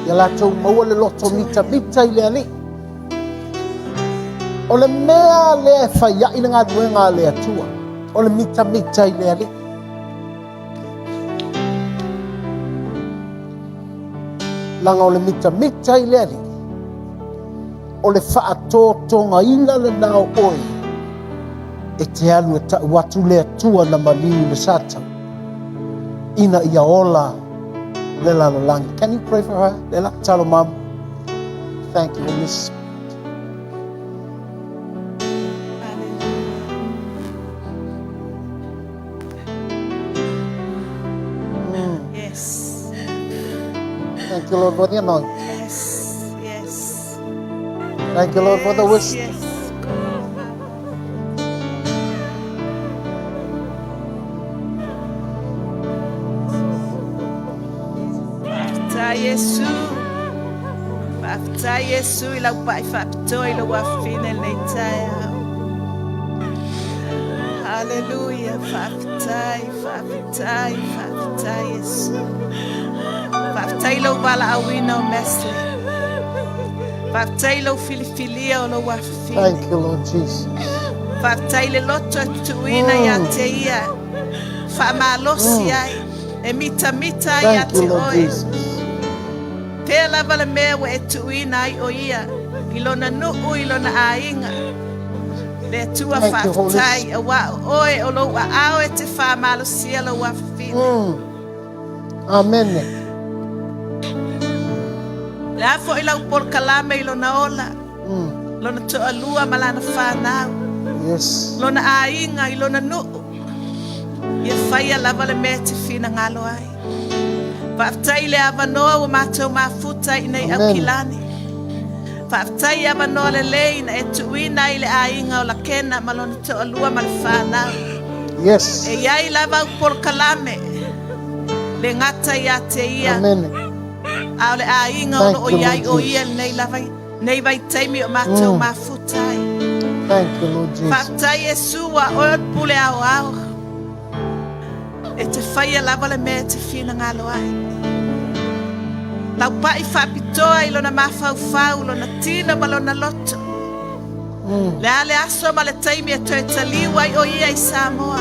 ia latou maua le loto mitamita i le Alii. O le mea lea e fai ai le galuega a le Atua, o le mitamita i le Alii. Leaga o le mitamita i le Alii, o le faatotogaina lena o oe e te alu e tau atu le Atua na maliu i le Satani ina ia ola le lalolagi. Can you pray for her? Le la tatalo mama. Thank you, Holy Spirit. Yes. Thank you, Lord, for the anointing. Yes. Yes. Thank you, Lord, for the wisdom. Yes. Faafetai Iesu. Faafetai Iesu i lau pai faapitoa i lou afafine i lenei taeao. Haleluia. Faafetai, faafetai, faafetai Iesu. Faafetai i lou valaauina o Maslin. Faafetai i lou filifilia o lou afafine. Thank you, Lord Jesus. Faafetai i le loto e tuuina ia te ia. Faamalosi ai, e mitamita ai ia Thank you, te Lord oe. Jesus. Pea lava le mea ua e tuuina ai o ia i lona nuu i lona aiga. Le Atua Thank you, Holy faafetai auā o oe o lou aao e te faamalosia lou afafine. Amen. Le a foi lau polokalame i lona ola, lona toalua ma lana whānau, Yes. lona aiga i lona nuu. Ia faia lava le mea e te finagalo ai. Faafetai i le avanoa ua matou mafuta i nei Amen. Aukilani. Faafetai i avanoa lelei na e tuuina ai i le aiga o Lakena ma lona toalua ma le whānau. Yes. E iai lava au polokalame, le gata ia te ia, Amen. a o le aiga o Thank loo you, iai Lord o ia Jesus. lenei lava nei vaitaimi o matou mafuta ai. Thank you, Lord Jesus. Faafetai Iesu ua oe o le pule aoao. E te faia lava le mea e te finagalo ai. Laupai faapitoa i lona mafaufau, lona tino ma lona loto. Le a le aso ma le taimi e toe taliu ai o ia i Samoa.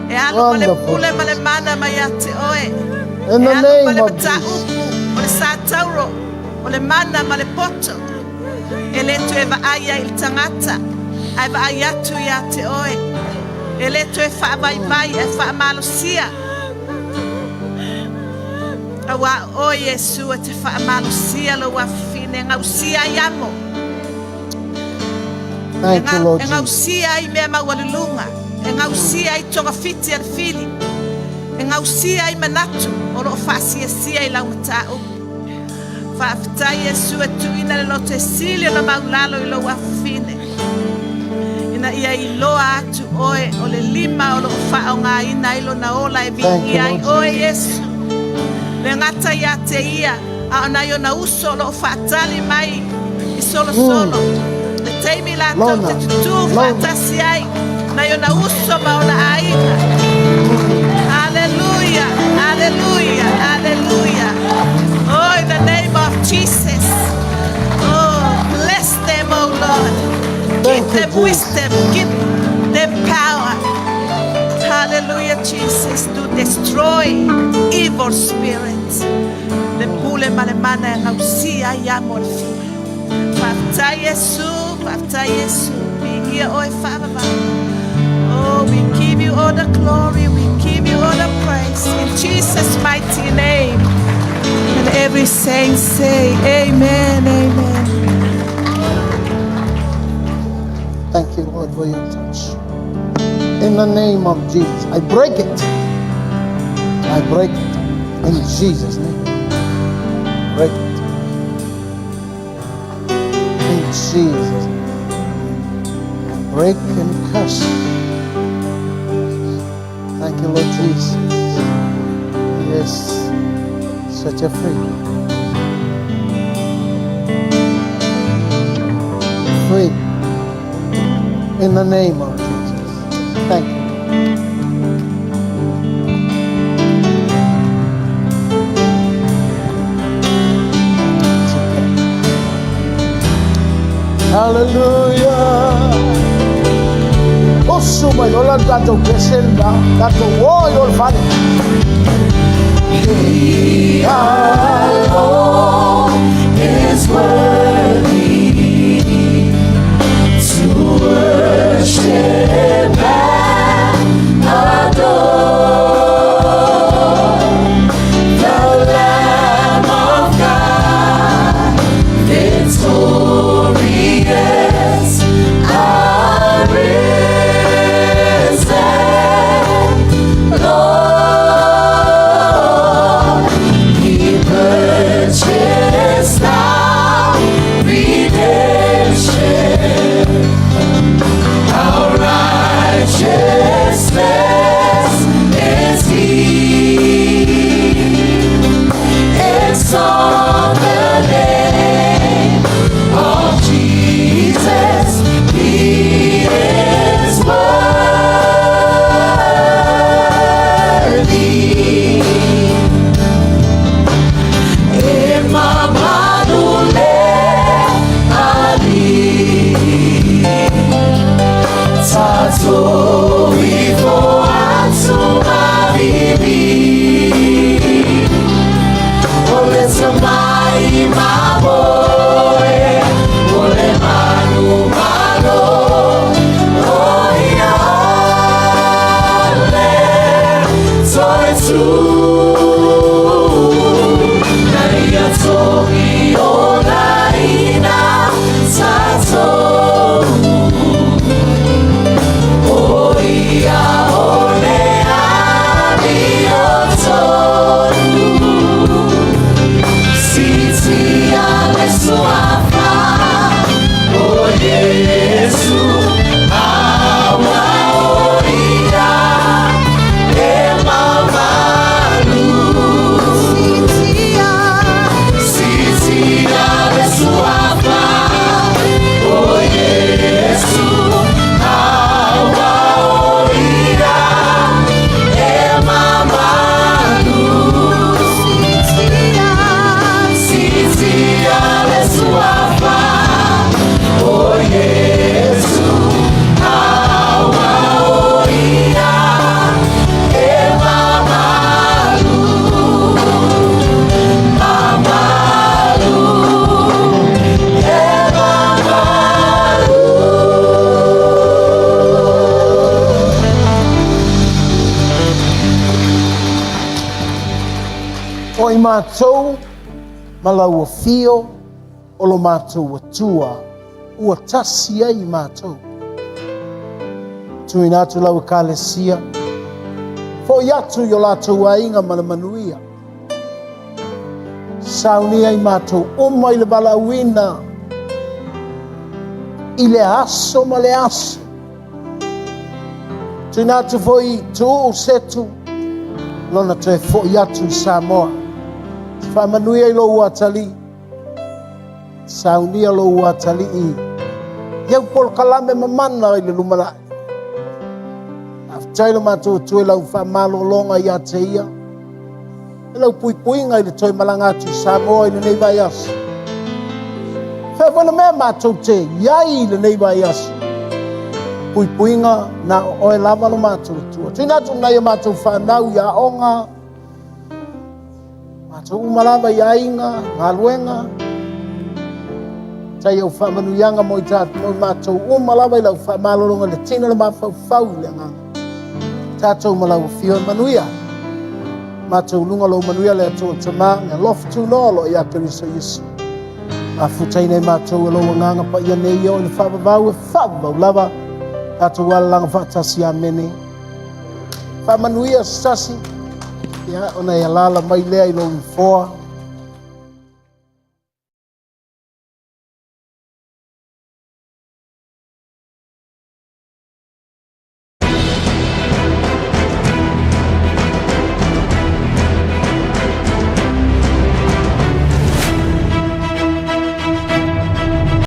E alu ma le Wonderful, pule ma le mana mai ia te oe. In E the alu ma name le of mataupu o le sa tauro, o le mana ma le poto. E le toe vaai ai i le tagata, ae vaai atu ia te oe. E le toe faavaivai ae faamalosia. Auā o oe Iesu e te faamalosia lou afafine, e gausia ai amo. Thank you, Lord E Jesus. gausia ai mea maualuluga, e gausia ai togafiti a le fili, e gausia ai manatu o loo faasiasia i lau mataupu. Faafetai Iesu e tuuina le loto e sili ona maulalo i lou afafine, ina ia iloa atu oe o le lima o loo faaaogaina ai lona ola e Thank you, viia ai Lord. oe Iesu. Le gata ia te ia, a o nai ona uso o loo faatali mai i solosolo. Le taimi latou Lona. te tutū Lona. faatasi ai, nai ona uso ma ona aiga. Hallelujah, hallelujah, hallelujah. Oh, in the name of Jesus. Oh, bless them, oh Lord. Thank Give you, them Jesus. wisdom, give them power. Hallelujah, Jesus, to destroy evil spirits. Le pule ma le mana e gausia ai amo le fili. Faafetai Iesu, faafetai Iesu. Viia oe faavavau. Oh, we give you all the glory, we give you all the praise. In Jesus' mighty name. And every saint say, Amen, Amen. Thank you, Lord, for your touch. In the name of Jesus, I break it. I break it. In Jesus' name. Break it. In Jesus' name. I break and curse. Thank you, Lord Jesus. Yes. Set you free. Free. In the name of Jesus. Thank you. It's okay. Hallelujah. Oso mai loa le tatou pese lena, tatou o i o le fale. He alone is worthy to worship and adore the Lamb of God, victorious, arisen Lord. He purchased our redemption, our righteousness is He. Exalt the name of Jesus. He is worthy. E mamalu le Alii. Tatou ifo atu ma vivii. O le tamai mamoe, o le manumalo, o ia le toe tu. Na ia togiolaina tatou. O ia o le amiotonu. Siitia le suafa o Iesu, aua o ia e mamalu. Siitia le suafa o Iesu, aua o ia e mamalu. Siitia le suafa o Iesu, aua o ia e mamalu. Mamalu, e mamalu. O i matou ma lau afio o lo matou Atua ua tasi ai i matou. Tuuina atu lau ekalesia, fo'i atu i o latou aiga ma le manuia. Saunia i matou uma i le valaauina i le aso ma le aso. Tuuina atu foi Tuuu Setu lona toe fo'i atu i Samoa. Faamanuia i lou atalii, saunia lou atalii i au polokalame mamana i le lumanai. Faafetai lo matou Atua i lau faamalologa ia te ia, e lau puipuiga i le toe malaga atu i Samoa i lenei vaiaso. Fea foi le mea matou te i ai i lenei vaiaso. Puipuiga na o oe lava lo matou Atua. Tuuina atu nai o matou fanau i aoga, matou uma lava i aiga, galuega, tai au faamanuiaga mo i tatou, mo i matou uma lava i lau faamalologa i le tino le mafaufau i le agaga. Tatou ma lau afio e manuia. Matou luga lou manuia le Atua le Tama, le alofa tunoa o lo o ia Keriso Iesu. Mafutaina i matou e lou agaga paia nei e oo i le faavavau e faavavau lava. Tatou alalaga faatasi. Amene. Faamanuia se tasi, ia, ona e alaala mai lea i lou nofoa.